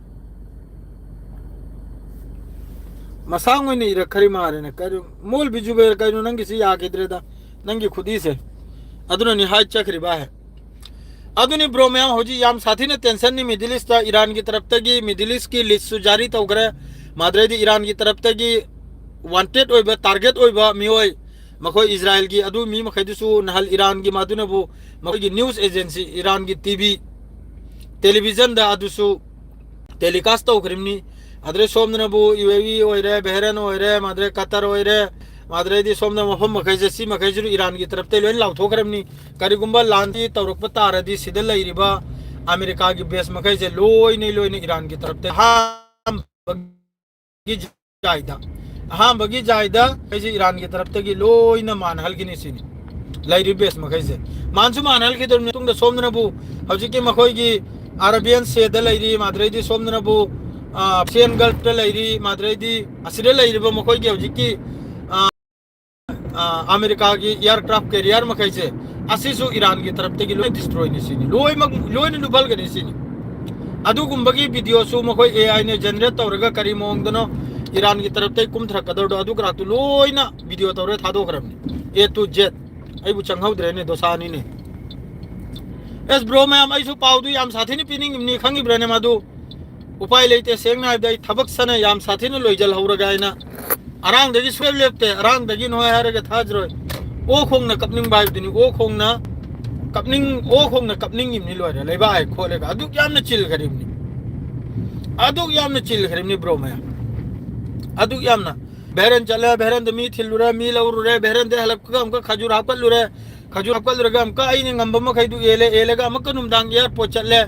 ꯃꯁꯥꯡ ꯑꯣꯏꯅ ꯏꯔꯛꯈ꯭ꯔꯤ ꯃꯥꯜꯂꯦꯅꯦ꯫ ꯀꯔꯤ, ꯃꯣꯜ ꯕꯤꯖꯨꯕꯦꯔ ꯀꯩꯅꯣ, ꯅꯪꯒꯤꯁꯤ ꯌꯥꯈꯤꯗ꯭ꯔꯦꯗ꯫ ꯅꯪꯒꯤ ꯈꯨꯗꯤꯁꯦ꯫ ꯑꯗꯨꯅꯅꯤ ꯍꯥꯏꯠ ꯆꯠꯈ꯭ꯔꯤꯕ ꯍꯥꯏ꯫ ꯑꯗꯨꯅꯤ ꯕ꯭ꯔꯣ ꯃꯌꯥꯝ, ꯍꯧꯖꯤꯛ ꯌꯥꯝ ꯁꯥꯊꯤꯅ ꯇꯦꯟꯁꯟꯅꯤ ꯃꯤꯗꯜ ꯏꯁꯇ꯫ ꯏꯔꯥꯟꯒꯤ ꯇꯔꯞꯇꯒꯤ ꯃꯤꯗꯜ ꯏꯁꯀꯤ ꯂꯤꯁꯁꯨ ꯖꯥꯔꯤ ꯇꯧꯈ꯭ꯔꯦ꯫ ꯃꯥꯗ꯭ꯔꯩꯗꯤ ꯏꯔꯥꯟꯒꯤ ꯇꯔꯞꯇꯒꯤ ꯋꯥꯟꯇꯦꯠ ꯑꯣꯏꯕ, ꯇꯥꯔꯒꯦꯠ ꯑꯣꯏꯕ ꯃꯤꯑꯣꯏ, ꯃꯈꯣꯏ ꯏꯖꯔꯥꯏꯜꯒꯤ ꯑꯗꯨ ꯃꯤ ꯃꯈꯩꯗꯨꯁꯨ ꯅꯍꯥꯟ ꯏꯔꯥꯟꯒꯤ ꯃꯗꯨꯅꯕꯨ ꯃꯈꯣꯏꯒꯤ ꯅ꯭ꯌꯨꯁ ꯑꯦꯖꯦꯟꯁꯤ, ꯏꯔꯥꯟꯒꯤ ꯇꯤ ꯚꯤ, ꯇꯦꯂꯤꯚꯤꯖꯟꯗ ꯑꯗꯨꯁꯨ ꯇꯦꯂꯤꯀꯥꯁ ꯇꯧꯈ꯭ꯔꯤꯕꯅꯤ꯫ ꯑꯗꯩ ꯁꯣꯝꯗꯅꯕꯨ ꯌꯨ ꯑꯦ ꯏ ꯑꯣꯏꯔꯦ, ꯕꯦꯍꯔꯦꯟ ꯑꯣꯏꯔꯦ, ꯃꯥꯗ꯭ꯔꯦ ꯀꯇꯔ ꯑꯣꯏꯔꯦ, ꯃꯥꯗ꯭ꯔꯩꯗꯤ ꯁꯣꯝꯗ ꯃꯐꯝ ꯃꯈꯩꯁꯦ, ꯁꯤ ꯃꯈꯩꯁꯤꯁꯨ ꯏꯔꯥꯟꯒꯤ ꯇꯔꯞꯇꯩ ꯂꯣꯏꯅ ꯂꯥꯎꯊꯣꯛꯈ꯭ꯔꯕꯅꯤ꯫ ꯀꯔꯤꯒꯨꯝꯕ ꯂꯥꯟꯗꯤ ꯇꯧꯔꯛꯄ ꯇꯥꯔꯗꯤ ꯁꯤꯗ ꯂꯩꯔꯤꯕ ꯑꯃꯦꯔꯤꯀꯥꯒꯤ ꯕꯦꯁ ꯃꯈꯩꯁꯦ ꯂꯣꯏꯅ, ꯂꯣꯏꯅ ꯏꯔꯥꯟꯒꯤ ꯇꯔꯞꯇ ꯑꯍꯥꯟꯕꯒꯤ ꯖꯥꯏꯗ, ꯑꯍꯥꯟꯕꯒꯤ ꯖꯥꯏꯗ ꯑꯩꯁꯦ ꯏꯔꯥꯟꯒꯤ ꯇꯔꯞꯇꯒꯤ ꯂꯣꯏꯅ ꯃꯥꯟꯍꯜꯈꯤꯅꯤ ꯁꯤꯅꯤ꯫ ꯂꯩꯔꯤ ꯕꯦꯁ ꯃꯈꯩꯁꯦ꯫ ꯃꯥꯟꯁꯨ ꯃꯥꯟꯅꯍꯜꯈꯤꯗꯣꯔꯤꯕꯅꯤ꯫ ꯃꯇꯨꯡꯗ ꯁꯣꯝꯗꯅꯕꯨ ꯍꯧꯖꯤꯛꯀꯤ ꯃꯈꯣꯏꯒꯤ ꯑꯔꯥꯕꯤꯌꯟ ꯁꯦꯗ ꯂꯩꯔꯤ, ꯃꯥꯗ꯭ꯔꯩꯗꯤ ꯁꯣꯝꯗꯅꯕꯨ, ꯑ, ꯄꯔꯁꯤꯌꯟ ꯒꯜꯐꯇ ꯂꯩꯔꯤ, ꯃꯥꯗ꯭ꯔꯩꯗꯤ ꯑꯁꯤꯗ ꯂꯩꯔꯤꯕ ꯃꯈꯣꯏꯒꯤ ꯍꯧꯖꯤꯛꯀꯤ, ꯑ, ꯑ, ꯑꯃꯦꯔꯤꯀꯥꯒꯤ ꯑꯦꯌꯥꯔꯀ꯭ꯔꯥꯐ ꯀꯦꯔꯤꯌꯔ ꯃꯈꯩꯁꯦ, ꯑꯁꯤꯁꯨ ꯏꯔꯥꯟꯒꯤ ꯇꯔꯞꯇꯒꯤ ꯂꯣꯏ ꯗꯤꯁꯇ꯭ꯔꯣꯏꯅꯤ ꯁꯤꯅꯤ, ꯂꯣꯏꯅꯃꯛ ꯂꯣꯏꯅ ꯂꯨꯞꯍꯜꯒꯅꯤ ꯁꯤꯅꯤ꯫ ꯑꯗꯨꯒꯨꯝꯕꯒꯤ ꯚꯤꯗꯤꯑꯣꯁꯨ ꯃꯈꯣꯏ ꯑꯦ ꯑꯥꯏꯅ ꯖꯦꯅꯦꯔꯦꯠ ꯇꯧꯔꯒ ꯀꯔꯤ ꯃꯑꯣꯡꯗꯅꯣ ꯏꯔꯥꯟꯒꯤ ꯇꯔꯞꯇꯒꯤ ꯀꯨꯝꯊꯔꯛꯀꯗꯧꯗꯣ, ꯑꯗꯨ ꯀꯔꯥꯇꯨ ꯂꯣꯏꯅ ꯚꯤꯗꯤꯑꯣ ꯇꯧꯔꯒ ꯊꯥꯗꯣꯛꯈ꯭ꯔꯕꯅꯤ꯫ ꯑꯦ ꯇꯨ ꯖꯦꯠ꯫ ꯑꯩꯕꯨ ꯆꯪꯍꯧꯗ꯭ꯔꯦꯅꯦ, ꯗꯣꯁꯥꯅꯤꯅꯦ꯫ ꯑꯦꯁ ꯕ꯭ꯔꯣ ꯃꯌꯥꯝ, ꯑꯩꯁꯨ ꯄꯥꯎꯗꯨ ꯌꯥꯝ ꯁꯥꯊꯤꯅ ꯄꯤꯅꯤꯡꯉꯤꯕꯅꯤ, ꯈꯪꯉꯤꯕ꯭ꯔꯥꯅꯦ ꯃꯥꯗꯨ? ꯎꯄꯥꯏ ꯂꯩꯇꯦ꯫ ꯁꯦꯡꯅ ꯍꯥꯏꯕꯗ, ꯑꯩ ꯊꯕꯛ ꯁꯅ ꯌꯥꯝ ꯁꯥꯊꯤꯅ ꯂꯣꯏꯖꯜꯍꯧꯔꯒꯦ ꯍꯥꯏꯅ ꯑꯔꯥꯡꯗꯒꯤ ꯁꯨꯡꯂꯦꯞ ꯂꯦꯞꯇꯦ꯫ ꯑꯔꯥꯡꯗꯒꯤ ꯅꯣꯏ ꯍꯥꯏꯔꯒ ꯊꯥꯖꯔꯣꯏ꯫ ꯑꯣ ꯈꯣꯡꯅ ꯀꯞꯅꯤꯡꯕ ꯍꯥꯏꯕꯗꯨꯅꯤ꯫ ꯑꯣ ꯈꯣꯡꯅ ꯀꯞꯅꯤꯡ-, ꯑꯣ ꯈꯣꯡꯅ ꯀꯞꯅꯤꯡꯉꯤꯕꯅꯤ ꯂꯣꯏꯔꯦ꯫ ꯂꯩꯕꯥꯛ ꯍꯦꯛ ꯈꯣꯠꯂꯒ ꯑꯗꯨꯛ ꯌꯥꯝꯅ ꯆꯤꯜꯈꯔꯤꯕꯅꯤ꯫ ꯑꯗꯨꯛ ꯌꯥꯝꯅ ꯆꯤꯜꯈꯔꯤꯕꯅꯤ ꯕ꯭ꯔꯣ ꯃꯌꯥꯝ꯫ ꯑꯗꯨꯛ ꯌꯥꯝꯅ꯫ ꯚꯦꯔꯦꯟ ꯆꯠꯂꯦ, ꯚꯦꯔꯦꯟꯗ ꯃꯤ ꯊꯤꯜꯂꯨꯔꯦ, ꯃꯤ ꯂꯧꯔꯨꯔꯦ, ꯚꯦꯔꯦꯟꯗ ꯍꯜꯂꯛꯄꯒ ꯑꯃꯨꯛꯀ ꯈꯖꯨꯔ ꯍꯥꯞꯀꯠꯂꯨꯔꯦ, ꯈꯖꯨꯔ ꯍꯥꯞꯀꯠꯂꯨꯔꯒ ꯑꯃꯨꯛꯀ ꯑꯩꯅ ꯉꯝꯕ ꯃꯈꯩꯗꯨ ꯑꯦꯜꯂꯦ, ꯑꯦꯜꯂꯒ ꯑꯃꯨꯛꯀ ꯅꯨꯡꯗꯥꯡ ꯑꯦꯌꯥꯔꯄꯣꯔꯠ ꯆꯠꯂꯦ,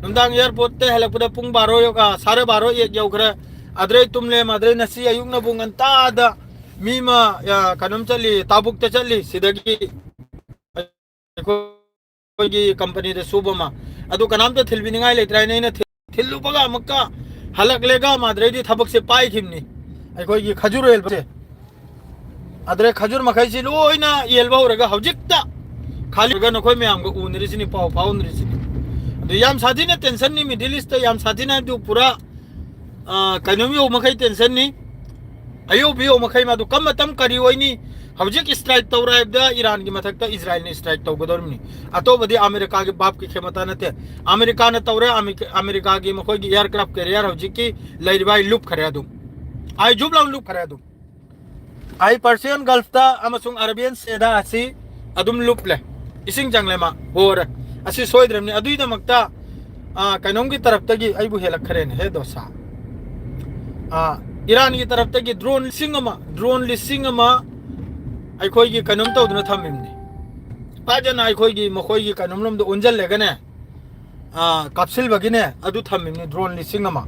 ꯅꯨꯡꯗꯥꯡ ꯑꯦꯌꯥꯔꯄꯣꯔꯠꯇ ꯍꯜꯂꯛꯄꯗ ꯄꯨꯡ ꯕꯥꯔꯣ ꯌꯧ-, ꯑ, ꯁꯥꯔꯦ ꯕꯥꯔꯣ ꯑꯦꯛ ꯌꯧꯈ꯭ꯔꯦ꯫ ꯑꯗꯨꯗꯩ ꯇꯨꯝꯂꯦ, ꯑꯗꯨꯗꯩ ꯉꯁꯤ ꯑꯌꯨꯛꯅꯕꯨ ꯉꯟꯇꯥꯗ ꯃꯤ ꯑꯃ, ꯑ, ꯀꯩꯅꯣꯝ ꯆꯠꯂꯤ, ꯇꯥꯕꯨꯛꯇ ꯆꯠꯂꯤ, ꯁꯤꯗꯒꯤ ꯑꯩꯈꯣꯏꯒꯤ ꯀꯝꯄꯅꯤꯗ ꯁꯨꯕ ꯑꯃ꯫ ꯑꯗꯨ ꯀꯅꯥꯝꯇ ꯊꯤꯜꯕꯤꯅꯤꯡꯉꯥꯏ ꯂꯩꯇ꯭ꯔꯦ ꯍꯥꯏꯅ ꯑꯩꯅ ꯊꯤꯜ-, ꯊꯤꯜꯂꯨꯕꯒ ꯑꯃꯨꯛꯀ ꯍꯜꯂꯛꯂꯦꯒ ꯃꯥꯗ꯭ꯔꯩꯗꯤ ꯊꯕꯛꯁꯦ ꯄꯥꯏꯈꯤꯕꯅꯤ꯫ ꯑꯩꯈꯣꯏꯒꯤ ꯈꯖꯨꯔ ꯌꯦꯜꯕꯁꯦ꯫ ꯑꯗꯨꯗꯩ ꯈꯖꯨꯔ ꯃꯈꯩꯁꯤ ꯂꯣꯏꯅ ꯌꯦꯜꯕ ꯍꯧꯔꯒ ꯍꯧꯖꯤꯛꯇ ꯈꯥꯂꯤꯒ ꯅꯈꯣꯏ ꯃꯌꯥꯝꯒ ꯎꯅꯔꯤꯁꯤꯅꯤ, ꯄꯥꯎ ꯐꯥꯎꯅꯔꯤꯁꯤꯅꯤ꯫ ꯑꯗꯨ ꯌꯥꯝ ꯁꯥꯊꯤꯅ ꯇꯦꯟꯁꯟꯅꯤ ꯃꯤꯗꯜ ꯏꯁꯇ, ꯌꯥꯝ ꯁꯥꯊꯤꯅ ꯍꯥꯏꯕꯗꯨ ꯄꯨꯔꯥ, ꯑ, ꯀꯩꯅꯣꯝ ꯌꯧ ꯃꯈꯩ ꯇꯦꯟꯁꯟꯅꯤ꯫ ꯑꯌꯧꯕ ꯌꯧ ꯃꯈꯩ ꯃꯥꯗꯨ ꯀꯝ ꯃꯇꯝ ꯀꯔꯤ ꯑꯣꯏꯅꯤ? ꯍꯧꯖꯤꯛ ꯏꯁꯇ꯭ꯔꯥꯏꯛ ꯇꯧꯔꯦ ꯍꯥꯏꯕꯗ ꯏꯔꯥꯟꯒꯤ ꯃꯊꯛꯇ ꯏꯁꯔꯥꯏꯜꯅ ꯏꯁꯇ꯭ꯔꯥꯏꯛ ꯇꯧꯒꯗꯧꯔꯤꯕꯅꯤ꯫ ꯑꯇꯣꯞꯄꯗꯤ ꯑꯃꯦꯔꯤꯀꯥꯒꯤ ꯕꯥꯞꯀꯤ ꯈꯦꯃꯇꯥ ꯅꯠꯇꯦ꯫ ꯑꯃꯦꯔꯤꯀꯥꯅ ꯇꯧꯔꯦ, ꯑꯃꯦ-, ꯑꯃꯦꯔꯤꯀꯥꯒꯤ ꯃꯈꯣꯏꯒꯤ ꯑꯦꯌꯥꯔꯀ꯭ꯔꯥꯐ ꯀꯦꯔꯤꯌꯔ ꯍꯧꯖꯤꯛꯀꯤ ꯂꯩꯔꯤꯕ ꯑꯩ ꯂꯨꯞꯈ꯭ꯔꯦ ꯑꯗꯨꯝ꯫ ꯑꯩ ꯖꯨꯞ ꯂꯥꯎꯅ ꯂꯨꯞꯈ꯭ꯔꯦ ꯑꯗꯨꯝ꯫ ꯑꯩ ꯄꯔꯁꯤꯌꯟ ꯒꯜꯐꯇ ꯑꯃꯁꯨꯡ ꯑꯔꯥꯕꯤꯌꯟ ꯁꯦꯗ ꯑꯁꯤ ꯑꯗꯨꯝ ꯂꯨꯞꯂꯦ꯫ ꯏꯁꯤꯡ ꯆꯪꯂꯦ ꯃꯥ, ꯍꯣꯔꯦ꯫ ꯑꯁꯤ ꯁꯣꯏꯗ꯭ꯔꯕꯅꯤ꯫ ꯑꯗꯨꯒꯤꯗꯃꯛꯇ, ꯑꯥ, ꯀꯩꯅꯣꯝꯒꯤ ꯇꯔꯞꯇꯒꯤ ꯑꯩꯕꯨ ꯍꯦꯜꯂꯛꯈ꯭ꯔꯦꯅꯦ, ꯍꯦ ꯗꯣꯁꯥ꯫ ꯑꯥ, ꯏꯔꯥꯟꯒꯤ ꯇꯔꯞꯇꯒꯤ ꯗ꯭ꯔꯣꯟ ꯂꯤꯁꯤꯡ ꯑꯃ, ꯗ꯭ꯔꯣꯟ ꯂꯤꯁꯤꯡ ꯑꯃ ꯑꯩꯈꯣꯏꯒꯤ ꯀꯩꯅꯣꯝ ꯇꯧꯗꯨꯅ ꯊꯝꯃꯤꯕꯅꯤ꯫ ꯐꯖꯅ ꯑꯩꯈꯣꯏꯒꯤ ꯃꯈꯣꯏꯒꯤ ꯀꯩꯅꯣꯝꯂꯣꯝꯗ ꯑꯣꯟꯁꯤꯜꯂꯒꯅꯦ, ꯑꯥ, ꯀꯥꯞꯁꯤꯜꯕꯒꯤꯅꯦ, ꯑꯗꯨ ꯊꯝꯃꯤꯕꯅꯤ ꯗ꯭ꯔꯣꯟ ꯂꯤꯁꯤꯡ ꯑꯃ꯫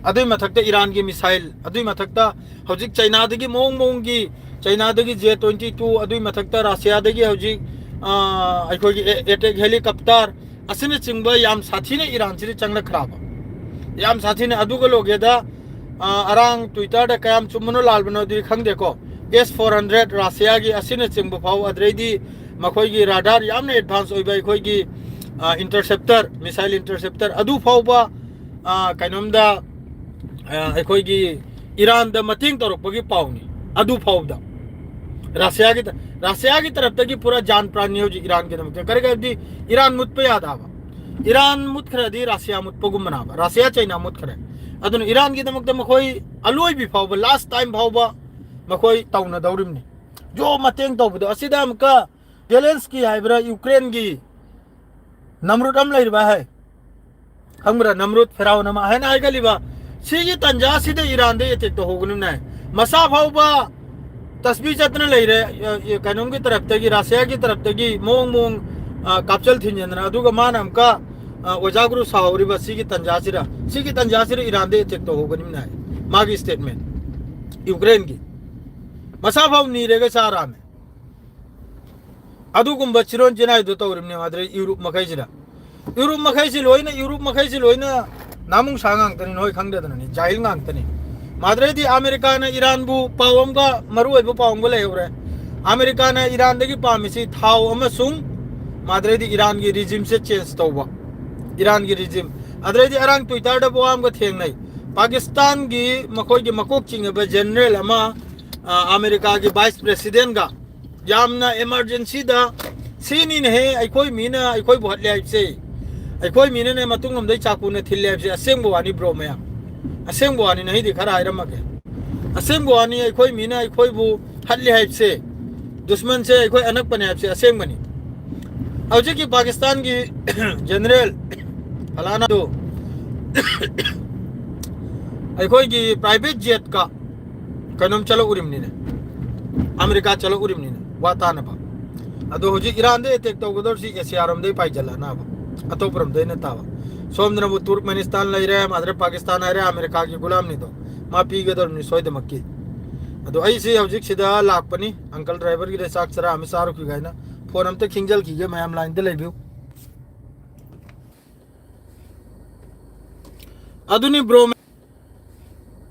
ꯑꯗꯨꯏ ꯃꯊꯛꯇ ꯏꯔꯥꯟꯒꯤ ꯃꯤꯁꯥꯏꯜ, ꯑꯗꯨꯏ ꯃꯊꯛꯇ ꯍꯧꯖꯤꯛ ꯆꯩꯅꯥꯗꯒꯤ ꯃꯑꯣꯡ ꯃꯑꯣꯡꯒꯤ ꯆꯩꯅꯥꯗꯒꯤ ꯖꯦ ꯇ꯭ꯋꯦꯟꯇꯤ ꯇꯨ, ꯑꯗꯨꯒꯤ ꯃꯊꯛꯇ ꯔꯁꯤꯌꯥꯗꯒꯤ ꯍꯧꯖꯤꯛ, ꯑ, ꯑꯩꯈꯣꯏꯒꯤ ꯑꯦ-, ꯑꯦꯇꯦꯛ ꯍꯦꯂꯤꯀꯣꯞꯇꯔ ꯑꯁꯤꯅꯆꯤꯡꯕ ꯌꯥꯝ ꯁꯥꯊꯤꯅ ꯏꯔꯥꯟꯁꯤꯗ ꯆꯪꯂꯛꯈ꯭ꯔꯕ꯫ ꯌꯥꯝ ꯁꯥꯊꯤꯅ꯫ ꯑꯗꯨꯒ ꯂꯣꯒꯦꯗ, ꯑ, ꯑꯔꯥꯡ ꯇ꯭ꯋꯤꯇꯔꯗ ꯀꯌꯥꯝ ꯆꯨꯝꯕꯅꯣ ꯂꯥꯜꯕꯅꯣ ꯑꯗꯨꯗꯤ ꯈꯪꯗꯦꯀꯣ, ꯑꯦꯁ ꯐꯣꯔ ꯍꯟꯗ꯭ꯔꯦꯠ ꯔꯁꯤꯌꯥꯒꯤ ꯑꯁꯤꯅꯆꯤꯡꯕ ꯐꯥꯎ, ꯑꯗꯨꯗꯩꯗꯤ ꯃꯈꯣꯏꯒꯤ ꯔꯥꯗꯥꯔ ꯌꯥꯝꯅ ꯑꯦꯗꯚꯥꯟꯁ ꯑꯣꯏꯕ ꯑꯩꯈꯣꯏꯒꯤ, ꯑ, ꯏꯟꯇꯔꯁꯦꯞꯇꯔ, ꯃꯤꯁꯥꯏꯜ ꯏꯟꯇꯔꯁꯦꯞꯇꯔ ꯑꯗꯨ ꯐꯥꯎꯕ, ꯑ, ꯀꯩꯅꯣꯝꯗ, ꯑ, ꯑꯩꯈꯣꯏꯒꯤ ꯏꯔꯥꯟꯗ ꯃꯇꯦꯡ ꯇꯧꯔꯛꯄꯒꯤ ꯄꯥꯎꯅꯤ꯫ ꯑꯗꯨ ꯐꯥꯎꯕꯗ ꯔꯁꯤꯌꯥꯒꯤ ꯇ-, ꯔꯁꯤꯌꯥꯒꯤ ꯇꯔꯞꯇꯒꯤ ꯄꯨꯔꯥ ꯖꯥꯟ ꯄ꯭ꯔꯥꯟꯅꯤ ꯍꯧꯖꯤꯛ ꯏꯔꯥꯟꯒꯤꯗꯃꯛꯇ꯫ ꯀꯔꯤ ꯍꯥꯏꯕꯗꯤ ꯏꯔꯥꯟ ꯃꯨꯠꯄ ꯌꯥꯗꯕ꯫ ꯏꯔꯥꯟ ꯃꯨꯠꯈ꯭ꯔꯗꯤ ꯔꯁꯤꯌꯥ ꯃꯨꯠꯄꯒꯨꯝꯕꯅꯦꯕ꯫ ꯔꯁꯤꯌꯥ ꯆꯩꯅꯥ ꯃꯨꯠꯈ꯭ꯔꯦ꯫ ꯑꯗꯨꯅ ꯏꯔꯥꯟꯒꯤꯗꯃꯛꯇ ꯃꯈꯣꯏ ꯑꯂꯣꯏꯕꯤ ꯐꯥꯎꯕ, ꯂꯥꯁ ꯇꯥꯏꯝ ꯐꯥꯎꯕ ꯃꯈꯣꯏ ꯇꯧꯅꯗꯧꯔꯤꯕꯅꯤ꯫ ꯖꯣ ꯃꯇꯦꯡ ꯇꯧꯕꯗꯣ꯫ ꯑꯁꯤꯗ ꯑꯃꯨꯛꯀ ꯖꯦꯂꯦꯟꯁꯀꯤ ꯍꯥꯏꯕ꯭ꯔꯥ, ꯌꯨꯀ꯭ꯔꯦꯟꯒꯤ ꯅꯝꯔꯨꯠ ꯑꯃ ꯂꯩꯔꯤꯕ ꯍꯥꯏ, ꯈꯪꯕ꯭ꯔꯥ? ꯅꯝꯔꯨꯠ, ꯐꯦꯔꯥꯎꯟ ꯑꯃ ꯍꯥꯏꯅ ꯍꯥꯏꯒꯠꯂꯤꯕ, ꯁꯤꯒꯤ ꯇꯟꯖꯥꯁꯤꯗ ꯏꯔꯥꯟꯗ ꯑꯦꯇꯦꯛ ꯇꯧꯍꯧꯒꯅꯨꯅꯦ꯫ ꯃꯁꯥ ꯐꯥꯎꯕ ꯇꯁꯕꯤ ꯆꯠꯇꯅ ꯂꯩꯔꯦ, ꯑ, ꯑ, ꯀꯩꯅꯣꯝꯒꯤ ꯇꯔꯞꯇꯒꯤ, ꯔꯁꯤꯌꯥꯒꯤ ꯇꯔꯞꯇꯒꯤ ꯃꯑꯣꯡ ꯃꯑꯣꯡ, ꯑ, ꯀꯥꯞꯆꯜ ꯊꯤꯟꯖꯤꯟꯗꯅ꯫ ꯑꯗꯨꯒ ꯃꯥꯅ ꯑꯃꯨꯛꯀ, ꯑ, ꯑꯣꯖꯥ ꯒꯨꯔꯨ ꯁꯥꯍꯧꯔꯤꯕ ꯁꯤꯒꯤ ꯇꯟꯖꯥꯁꯤꯗ, ꯁꯤꯒꯤ ꯇꯟꯖꯥꯁꯤꯗ ꯏꯔꯥꯟꯗ ꯑꯦꯇꯦꯛ ꯇꯧꯍꯧꯒꯅꯤꯅ ꯍꯥꯏ꯫ ꯃꯥꯒꯤ ꯁ꯭ꯇꯦꯠꯃꯦꯟ, ꯌꯨꯀ꯭ꯔꯦꯟꯒꯤ꯫ ꯃꯁꯥ ꯐꯥꯎ ꯅꯤꯔꯒ ꯆꯥꯔꯛꯑꯝꯃꯦ꯫ ꯑꯗꯨꯒꯨꯝꯕ ꯆꯤꯔꯣꯟ ꯆꯤꯅꯥꯏꯗꯣ ꯇꯧꯔꯤꯕꯅꯦ꯫ ꯑꯗꯨꯗꯩ ꯌꯨꯔꯨꯞ ꯃꯈꯩꯁꯤꯗ, ꯌꯨꯔꯨꯞ ꯃꯈꯩꯁꯤ ꯂꯣꯏꯅ, ꯌꯨꯔꯨꯞ ꯃꯈꯩꯁꯤ ꯂꯣꯏꯅ ꯅꯥꯃꯨꯡꯁꯥ ꯉꯥꯛꯇꯅꯤ, ꯅꯣꯏ ꯈꯪꯗꯗꯅꯅꯤ, ꯖꯥꯍꯤꯜ ꯉꯥꯛꯇꯅꯤ꯫ ꯃꯥꯗ꯭ꯔꯩꯗꯤ ꯑꯃꯦꯔꯤꯀꯥꯅ ꯏꯔꯥꯟꯕꯨ ꯄꯥꯎ ꯑꯃꯒ, ꯃꯔꯨ ꯑꯣꯏꯕ ꯄꯥꯎ ꯑꯃꯒ ꯂꯩꯍꯧꯔꯦ꯫ ꯑꯃꯦꯔꯤꯀꯥꯅ ꯏꯔꯥꯟꯗꯒꯤ ꯄꯥꯝꯃꯤꯁꯤ ꯊꯥꯎ ꯑꯃꯁꯨꯡ ꯃꯥꯗ꯭ꯔꯩꯗꯤ ꯏꯔꯥꯟꯒꯤ ꯔꯤꯖꯤꯝꯁꯦ ꯆꯦꯟꯖ ꯇꯧꯕ, ꯏꯔꯥꯟꯒꯤ ꯔꯤꯖꯤꯝ꯫ ꯑꯗꯨꯗꯩꯗꯤ ꯑꯔꯥꯡ ꯇ꯭ꯋꯤꯇꯔꯗ ꯋꯥ ꯑꯃꯒ ꯊꯦꯡꯅꯩ꯫ ꯄꯥꯀꯤꯁꯇꯥꯟꯒꯤ ꯃꯈꯣꯏꯒꯤ ꯃꯀꯣꯛ ꯆꯤꯡꯉꯕ ꯖꯦꯅꯔꯦꯜ ꯑꯃ, ꯑ, ꯑꯃꯦꯔꯤꯀꯥꯒꯤ ꯚꯥꯏꯁ ꯄ꯭ꯔꯦꯁꯤꯗꯦꯟꯒ ꯌꯥꯝꯅ ꯏꯃꯥꯔꯖꯦꯟꯁꯤꯗ, "ꯁꯤꯅꯤꯅꯦꯍꯦ ꯑꯩꯈꯣꯏ ꯃꯤꯅ ꯑꯩꯈꯣꯏꯕꯨ ꯍꯠꯂꯦ ꯍꯥꯏꯕꯁꯦ, ꯑꯩꯈꯣꯏ ꯃꯤꯅꯅꯦ ꯃꯇꯨꯡꯂꯣꯝꯗꯩ ꯆꯥꯀꯨꯅ ꯊꯤꯜꯂꯦ ꯍꯥꯏꯕꯁꯦ ꯑꯁꯦꯡꯕ ꯋꯥꯅꯤ ꯕ꯭ꯔꯣ ꯃꯌꯥꯝ, ꯑꯁꯦꯡꯕ ꯋꯥꯅꯤ꯫ ꯅꯍꯤꯗꯤ ꯈꯔ ꯍꯥꯏꯔꯝꯃꯒꯦ, ꯑꯁꯦꯡꯕ ꯋꯥꯅꯤ꯫ ꯑꯩꯈꯣꯏ ꯃꯤꯅ ꯑꯩꯈꯣꯏꯕꯨ ꯍꯠꯂꯦ ꯍꯥꯏꯕꯁꯦ, ꯗꯨꯁꯃꯟꯁꯦ ꯑꯩꯈꯣꯏ ꯑꯅꯛꯄꯅꯦ ꯍꯥꯏꯕꯁꯦ ꯑꯁꯦꯡꯕꯅꯤ"꯫ ꯍꯧꯖꯤꯛꯀꯤ ꯄꯥꯀꯤꯁꯇꯥꯟꯒꯤ ꯖꯦꯅꯔꯦꯜ ꯐꯂꯥꯅꯥꯗꯣ ꯑꯩꯈꯣꯏꯒꯤ ꯄ꯭ꯔꯥꯏꯚꯦꯠ ꯖꯦꯠꯀ ꯀꯩꯅꯣꯝ ꯆꯠꯂꯛꯎꯔꯤꯕꯅꯤꯅꯦ, ꯑꯃꯦꯔꯤꯀꯥ ꯆꯠꯂꯛꯎꯔꯤꯕꯅꯤꯅꯦ ꯋꯥ ꯇꯥꯅꯕ꯫ ꯑꯗꯣ ꯍꯧꯖꯤꯛ ꯏꯔꯥꯟꯗ ꯑꯦꯇꯦꯛ ꯇꯧꯒꯗꯧꯔꯤꯁꯤ ꯑꯦꯁꯤꯌꯥꯔꯣꯝꯗꯩ ꯄꯥꯏꯖꯜꯂꯛꯅꯕ, ꯑꯇꯣꯞꯄꯔꯣꯝꯗꯩ ꯅꯠꯇꯕ꯫ ꯁꯣꯝꯗꯅꯕꯨ ꯇꯨꯔꯛꯃꯦꯅꯤꯁꯇꯥꯟ ꯂꯩꯔꯦ, ꯃꯥꯗ꯭ꯔꯦ ꯄꯥꯀꯤꯁꯇꯥꯟ ꯍꯥꯏꯔꯦ, ꯑꯃꯦꯔꯤꯀꯥꯒꯤ ꯒꯨꯂꯥꯝꯅꯤꯗꯣ꯫ ꯃꯥ ꯄꯤꯒꯗꯧꯔꯤꯕꯅꯤ ꯁꯣꯏꯗꯃꯛꯀꯤ꯫ ꯑꯗꯣ ꯑꯩꯁꯦ ꯍꯧꯖꯤꯛꯁꯤꯗ ꯂꯥꯛꯄꯅꯤ, uncle driverꯒꯤꯗ ꯆꯥꯛ ꯆꯔꯥ ꯑꯃ ꯆꯥꯔꯨꯈꯤꯒꯦ ꯍꯥꯏꯅ꯫ Phone ꯑꯝꯇ ꯈꯤꯡꯖꯤꯜꯈꯤꯒꯦ, ꯃꯌꯥꯝ lineꯗ ꯂꯩꯕꯤꯌꯨ꯫ ꯑꯗꯨꯅꯤ bro,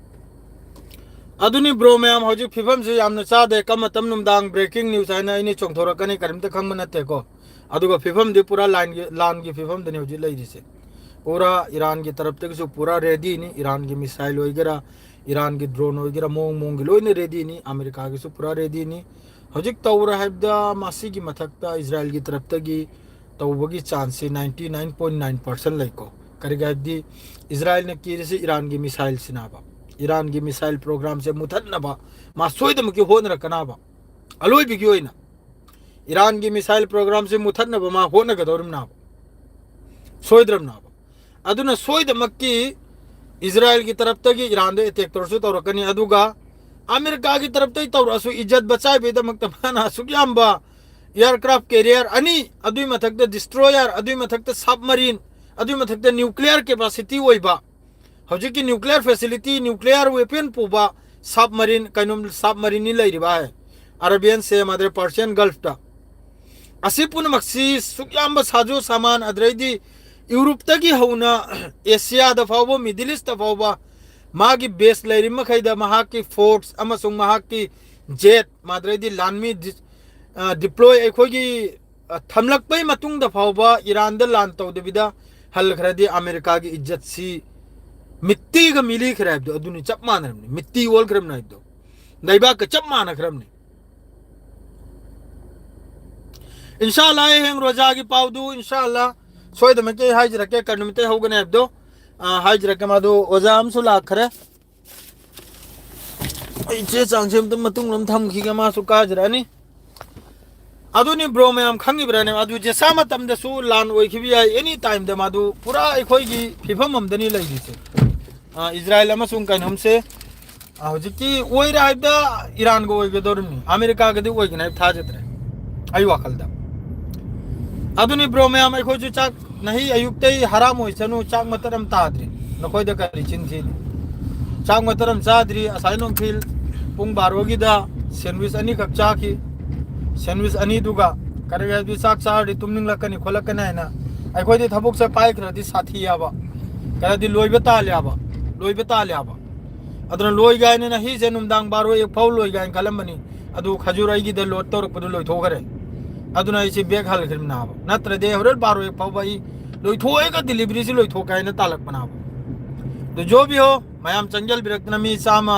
ꯑꯗꯨꯅꯤ bro ꯃꯌꯥꯝ, ꯍꯧꯖꯤꯛ ꯐꯤꯕꯝꯁꯤ ꯌꯥꯝꯅ ꯆꯥꯗꯦ꯫ ꯀꯝ ꯃꯇꯝ ꯅꯨꯡꯗꯥꯡ breaking news ꯍꯥꯏꯅ ꯑꯩꯅ ꯆꯣꯡꯊꯣꯔꯛꯀꯅꯤ, ꯀꯔꯤꯝꯇ ꯈꯪꯕ ꯅꯠꯇꯦꯀꯣ꯫ ꯑꯗꯨꯒ ꯐꯤꯕꯝꯗꯤ ꯄꯨꯔꯥ ꯂꯥꯟꯒꯤ, ꯂꯥꯟꯒꯤ ꯐꯤꯕꯝꯗꯅꯤ ꯍꯧꯖꯤꯛ ꯂꯩꯔꯤꯁꯦ꯫ ꯄꯨꯔꯥ ꯏꯔꯥꯟꯒꯤ ꯇꯔꯞꯇꯒꯤꯁꯨ ꯄꯨꯔꯥ readyꯅꯤ, ꯏꯔꯥꯟꯒꯤ missile ꯑꯣꯏꯒꯦꯔꯥ, ꯏꯔꯥꯟꯒꯤ drone ꯑꯣꯏꯒꯦꯔꯥ, ꯃꯑꯣꯡ ꯃꯑꯣꯡꯒꯤ ꯂꯣꯏꯅ readyꯅꯤ, ꯑꯃꯦꯔꯤꯀꯥꯒꯤꯁꯨ ꯄꯨꯔꯥ readyꯅꯤ꯫ ꯍꯧꯖꯤꯛ ꯇꯧꯔꯦ ꯍꯥꯏꯕꯗ ꯃꯁꯤꯒꯤ ꯃꯊꯛꯇ ꯏꯖꯔꯥꯏꯜꯒꯤ ꯇꯔꯞꯇꯒꯤ ꯇꯧꯕꯒꯤ chanceꯁꯤ ninety nine point nine percent ꯂꯩꯀꯣ꯫ ꯀꯔꯤꯒꯤ ꯍꯥꯏꯕꯗꯤ ꯏꯖꯔꯥꯏꯜꯅ ꯀꯤꯔꯤꯁꯤ ꯏꯔꯥꯟꯒꯤ missileꯁꯤꯅꯕ, ꯏꯔꯥꯟꯒꯤ missile programꯁꯦ ꯃꯨꯊꯠꯅꯕ ꯃꯥ ꯁꯣꯏꯗꯅꯃꯛꯀꯤ ꯍꯣꯠꯅꯔꯛꯀꯅꯕ꯫ ꯑꯂꯣꯏꯕꯒꯤ ꯑꯣꯏꯅ ꯏꯔꯥꯟꯒꯤ missile programꯁꯦ ꯃꯨꯊꯠꯅꯕ ꯃꯥ ꯍꯣꯠꯅꯒꯗꯧꯔꯤꯕꯅꯦꯕ, ꯁꯣꯏꯗ꯭ꯔꯕꯅꯦꯕ꯫ ꯑꯗꯨꯅ ꯁꯣꯏꯗꯅꯃꯛꯀꯤ ꯏꯖꯔꯥꯏꯜꯒꯤ ꯇꯔꯞꯇꯒꯤ ꯏꯔꯥꯟꯗ attack ꯇꯧꯔꯁꯨ ꯇꯧꯔꯛꯀꯅꯤ꯫ ꯑꯗꯨꯒ ꯑꯃꯦꯔꯤꯀꯥꯒꯤ ꯇꯔꯞꯇꯒꯤ ꯇꯧꯔꯛꯑꯁꯨ ꯏꯖꯠ ꯕꯆꯥꯏꯕꯒꯤꯗꯃꯛꯇ ꯃꯥꯅ ꯑꯁꯨꯛ ꯌꯥꯝꯕ aircraft carrier ꯑꯅꯤ, ꯑꯗꯨꯒꯤ ꯃꯊꯛꯇ destroyer, ꯑꯗꯨꯒꯤ ꯃꯊꯛꯇ submarine, ꯑꯗꯨꯒꯤ ꯃꯊꯛꯇ nuclear capacity ꯑꯣꯏꯕ, ꯍꯧꯖꯤꯛꯀꯤ nuclear facility, nuclear weapon ꯄꯨꯕ submarine, ꯀꯩꯅꯣ, submarineꯅꯤ ꯂꯩꯔꯤꯕ ꯍꯥꯏ, Arabian Sea ꯃꯥꯗ꯭ꯔꯦ, Persian Gulfꯇ꯫ ꯑꯁꯤ ꯄꯨꯝꯅꯃꯛꯁꯤ ꯁꯨꯛ ꯌꯥꯝꯕ ꯁꯥꯖꯨ ꯁꯥꯃꯥꯟ, ꯑꯗꯨꯗꯩꯗꯤ ꯌꯨꯔꯣꯞꯇꯒꯤ ꯍꯧꯅ ꯑꯦꯁꯤꯌꯥꯗ ꯐꯥꯎꯕ, Middle Eastꯇ ꯐꯥꯎꯕ ꯃꯥꯒꯤ base ꯂꯩꯔꯤ ꯃꯈꯩꯗ ꯃꯍꯥꯛꯀꯤ force ꯑꯃꯁꯨꯡ ꯃꯍꯥꯛꯀꯤ jet, ꯃꯥꯗ꯭ꯔꯩꯗꯤ ꯂꯥꯟꯃꯤ ꯗꯤ-, ꯑ, deploy ꯑꯩꯈꯣꯏꯒꯤ, ꯑ, ꯊꯝꯂꯛꯄꯩ ꯃꯇꯨꯡꯗ ꯐꯥꯎꯕ ꯏꯔꯥꯟꯗ ꯂꯥꯟ ꯇꯧꯗꯕꯤꯗ ꯍꯜꯈ꯭ꯔꯗꯤ ꯑꯃꯦꯔꯤꯀꯥꯒꯤ ꯏꯖꯠꯁꯤ ꯃꯤꯠꯇꯤꯒ ꯃꯤꯂꯤꯈ꯭ꯔꯦ ꯍꯥꯏꯕꯗꯣ ꯑꯗꯨꯅꯤ, ꯆꯞ ꯃꯥꯟꯅꯔꯕꯅꯤ, ꯃꯤꯠꯇꯤ ꯑꯣꯜꯈ꯭ꯔꯕꯅꯤ ꯍꯥꯏꯕꯗꯣ, ꯂꯩꯕꯥꯛꯀ ꯆꯞ ꯃꯥꯟꯅꯈ꯭ꯔꯕꯅꯤ꯫ ꯏꯟꯁꯥ ꯑꯜꯂꯥ, ꯍꯌꯦꯡ ꯔꯣꯖꯥꯒꯤ ꯄꯥꯎꯗꯨ ꯏꯟꯁꯥ ꯑꯜꯂꯥ ꯁꯣꯏꯗꯅꯃꯛꯀꯤ ꯍꯥꯏꯖꯔꯛꯀꯦ, ꯀꯔꯤ ꯅꯨꯃꯤꯠꯇꯩ ꯍꯧꯒꯅꯤ ꯍꯥꯏꯕꯗꯣ, ꯑ, ꯍꯥꯏꯖꯔꯛꯀꯦ꯫ ꯃꯥꯗꯨ ꯑꯣꯖꯥ ꯑꯃꯁꯨ ꯂꯥꯛꯈ꯭ꯔꯦ꯫ ꯑꯩ ꯆꯦ ꯆꯥꯡꯁꯦ ꯑꯝꯇ ꯃꯇꯨꯡ ꯑꯃ ꯊꯝꯈꯤꯒꯦ, ꯃꯥꯁꯨ ꯀꯥꯖꯔꯛꯑꯅꯤ꯫ ꯑꯗꯨꯅꯤ bro ꯃꯌꯥꯝ ꯈꯪꯉꯤꯕ꯭ꯔꯥꯅꯦ? ꯑꯗꯨ ꯖꯦꯁꯥ ꯃꯇꯝꯗꯁꯨ ꯂꯥꯟ ꯑꯣꯏꯈꯤꯕ ꯌꯥꯏ, any timeꯗ ꯃꯥꯗꯨ ꯄꯨꯔꯥ ꯑꯩꯈꯣꯏꯒꯤ ꯐꯤꯕꯝ ꯑꯝꯗꯅꯤ ꯂꯩꯔꯤꯁꯦ꯫ ꯑ, ꯏꯖꯔꯥꯏꯜ ꯑꯃꯁꯨꯡ ꯀꯩꯅꯣꯝꯁꯦ, ꯑ, ꯍꯧꯖꯤꯛꯀꯤ ꯑꯣꯏꯔꯦ ꯍꯥꯏꯕꯗ ꯏꯔꯥꯟꯒ ꯑꯣꯏꯒꯗꯧꯔꯤꯕꯅꯤ, ꯑꯃꯦꯔꯤꯀꯥꯒꯗꯤ ꯑꯣꯏꯒꯅꯤ ꯍꯥꯏꯕ ꯊꯥꯖꯗ꯭ꯔꯦ ꯑꯩ ꯋꯥꯈꯜꯗ꯫ ꯑꯗꯨꯅꯤ bro ꯃꯌꯥꯝ, ꯑꯩꯈꯣꯏꯁꯨ ꯆꯥꯛ ꯅꯍꯤ ꯑꯌꯨꯛꯇꯩ ꯍꯔꯥꯝ ꯑꯣꯏꯁꯅꯨ, ꯆꯥꯛ ꯃꯇꯠ ꯑꯃ ꯇꯥꯗ꯭ꯔꯤ꯫ ꯅꯈꯣꯏꯗ ꯀꯔꯤ ꯆꯤꯟ ꯊꯤꯅꯤ? ꯆꯥꯛ ꯃꯇꯠ ꯑꯃ ꯆꯥꯗ꯭ꯔꯤ, ꯉꯁꯥꯏ ꯅꯨꯡꯊꯤꯜ ꯄꯨꯡ ꯕꯥꯔꯣꯒꯤꯗ ꯁꯦꯟꯋꯤꯁ ꯑꯅꯤꯈꯛ ꯆꯥꯈꯤ꯫ ꯁꯦꯟꯋꯤꯁ ꯑꯅꯤꯗꯨꯒ ꯀꯔꯤ ꯍꯥꯏꯗꯤ ꯆꯥꯛ ꯆꯥꯔꯗꯤ ꯇꯨꯝꯅꯤꯡꯂꯛꯀꯅꯤ ꯈꯣꯠꯂꯛꯀꯅꯤ ꯍꯥꯏꯅ ꯑꯩꯈꯣꯏꯗꯤ ꯊꯕꯛꯁꯦ ꯄꯥꯏꯈ꯭ꯔꯗꯤ ꯁꯥꯊꯤ ꯌꯥꯕ, ꯈꯔꯗꯤ ꯂꯣꯏꯕ ꯇꯥꯜꯂꯦꯕ, ꯂꯣꯏꯕ ꯇꯥꯜꯂꯦꯕ꯫ ꯑꯗꯨꯅ ꯂꯣꯏ ꯀꯥꯏꯅ ꯍꯤꯁꯦ ꯅꯨꯡꯗꯥꯡ ꯕꯥꯔꯣ ꯑꯦꯛ ꯐꯥꯎ ꯂꯣꯏ ꯀꯥꯏꯅ ꯈꯜꯂꯝꯕꯅꯤ꯫ ꯑꯗꯨ ꯈꯖꯨꯔ ꯑꯩꯒꯤꯗ ꯂꯣꯗ ꯇꯧꯔꯛꯄꯗꯨ ꯂꯣꯏꯊꯣꯛꯈ꯭ꯔꯦ꯫ ꯑꯗꯨꯅ ꯑꯩꯁꯦ ꯕꯦꯛ ꯍꯜꯈ꯭ꯔꯤꯕꯅꯥꯕ, ꯅꯠꯇ꯭ꯔꯗꯤ ꯍꯣꯔꯦꯟ ꯕꯥꯔꯣ ꯑꯦꯛ ꯐꯥꯎꯕ ꯑꯩ ꯂꯣꯏꯊꯣꯛꯑꯒ ꯗꯤꯂꯤꯚꯔꯤꯁꯤ ꯂꯣꯏꯊꯣꯛꯀꯦ ꯍꯥꯏꯅ ꯇꯥꯜꯂꯛꯄꯅꯥꯕ꯫ ꯑꯗꯨ ꯖꯣꯕꯤ ꯍꯣ ꯃꯌꯥꯝ ꯆꯪꯁꯤꯟꯕꯤꯔꯛꯇꯅ ꯃꯤ ꯆꯥꯝꯃ,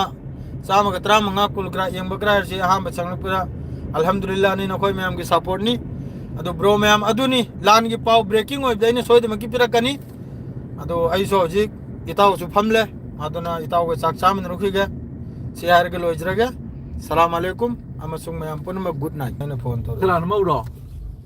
ꯆꯥꯝꯃꯒ ꯇꯔꯥꯃꯉꯥ, ꯀꯨꯜ ꯈꯔ ꯌꯦꯡꯕ ꯈꯔ ꯍꯥꯏꯔꯁꯤ ꯑꯍꯥꯟꯕ ꯆꯪꯂꯛꯄꯗ ꯑꯜꯍꯝꯗꯨꯂꯤꯜꯂꯥꯍꯅꯤ ꯅꯈꯣꯏ ꯃꯌꯥꯝꯒꯤ ꯁꯞꯄꯣꯔꯠꯅꯤ꯫ ꯑꯗꯨ ꯕ꯭ꯔꯣ ꯃꯌꯥꯝ ꯑꯗꯨꯅꯤ ꯂꯥꯟꯒꯤ ꯄꯥꯎ ꯕ꯭ꯔꯦꯀꯤꯡ ꯑꯣꯏꯕꯗ ꯑꯩꯅ ꯁꯣꯏꯗꯅꯃꯛꯀꯤ ꯄꯤꯔꯛꯀꯅꯤ꯫ ꯑꯗꯣ ꯑꯩꯁꯨ ꯍꯧꯖꯤꯛ ꯏꯇꯥꯎꯁꯨ ꯐꯝꯂꯦ, ꯑꯗꯨꯅ ꯏꯇꯥꯎꯒ ꯆꯥꯛ ꯆꯥꯃꯤꯟꯅꯔꯨꯈꯤꯒꯦ꯫ ꯁꯤ ꯍꯥꯏꯔꯒ ꯂꯣꯏꯖꯔꯒꯦ꯫ ꯁꯂꯥꯝ ꯑꯂꯩꯀꯨꯝ ꯑꯃꯁꯨꯡ ꯃꯌꯥꯝ ꯄꯨꯝꯅꯃꯛ ꯒꯨꯗ ꯅꯥꯏꯠ꯫ ꯑꯩꯅ ꯐꯣꯟ ꯇꯧꯔꯛꯑꯦ꯫ ꯀꯅꯥꯅꯣ ꯃꯧꯔꯣ?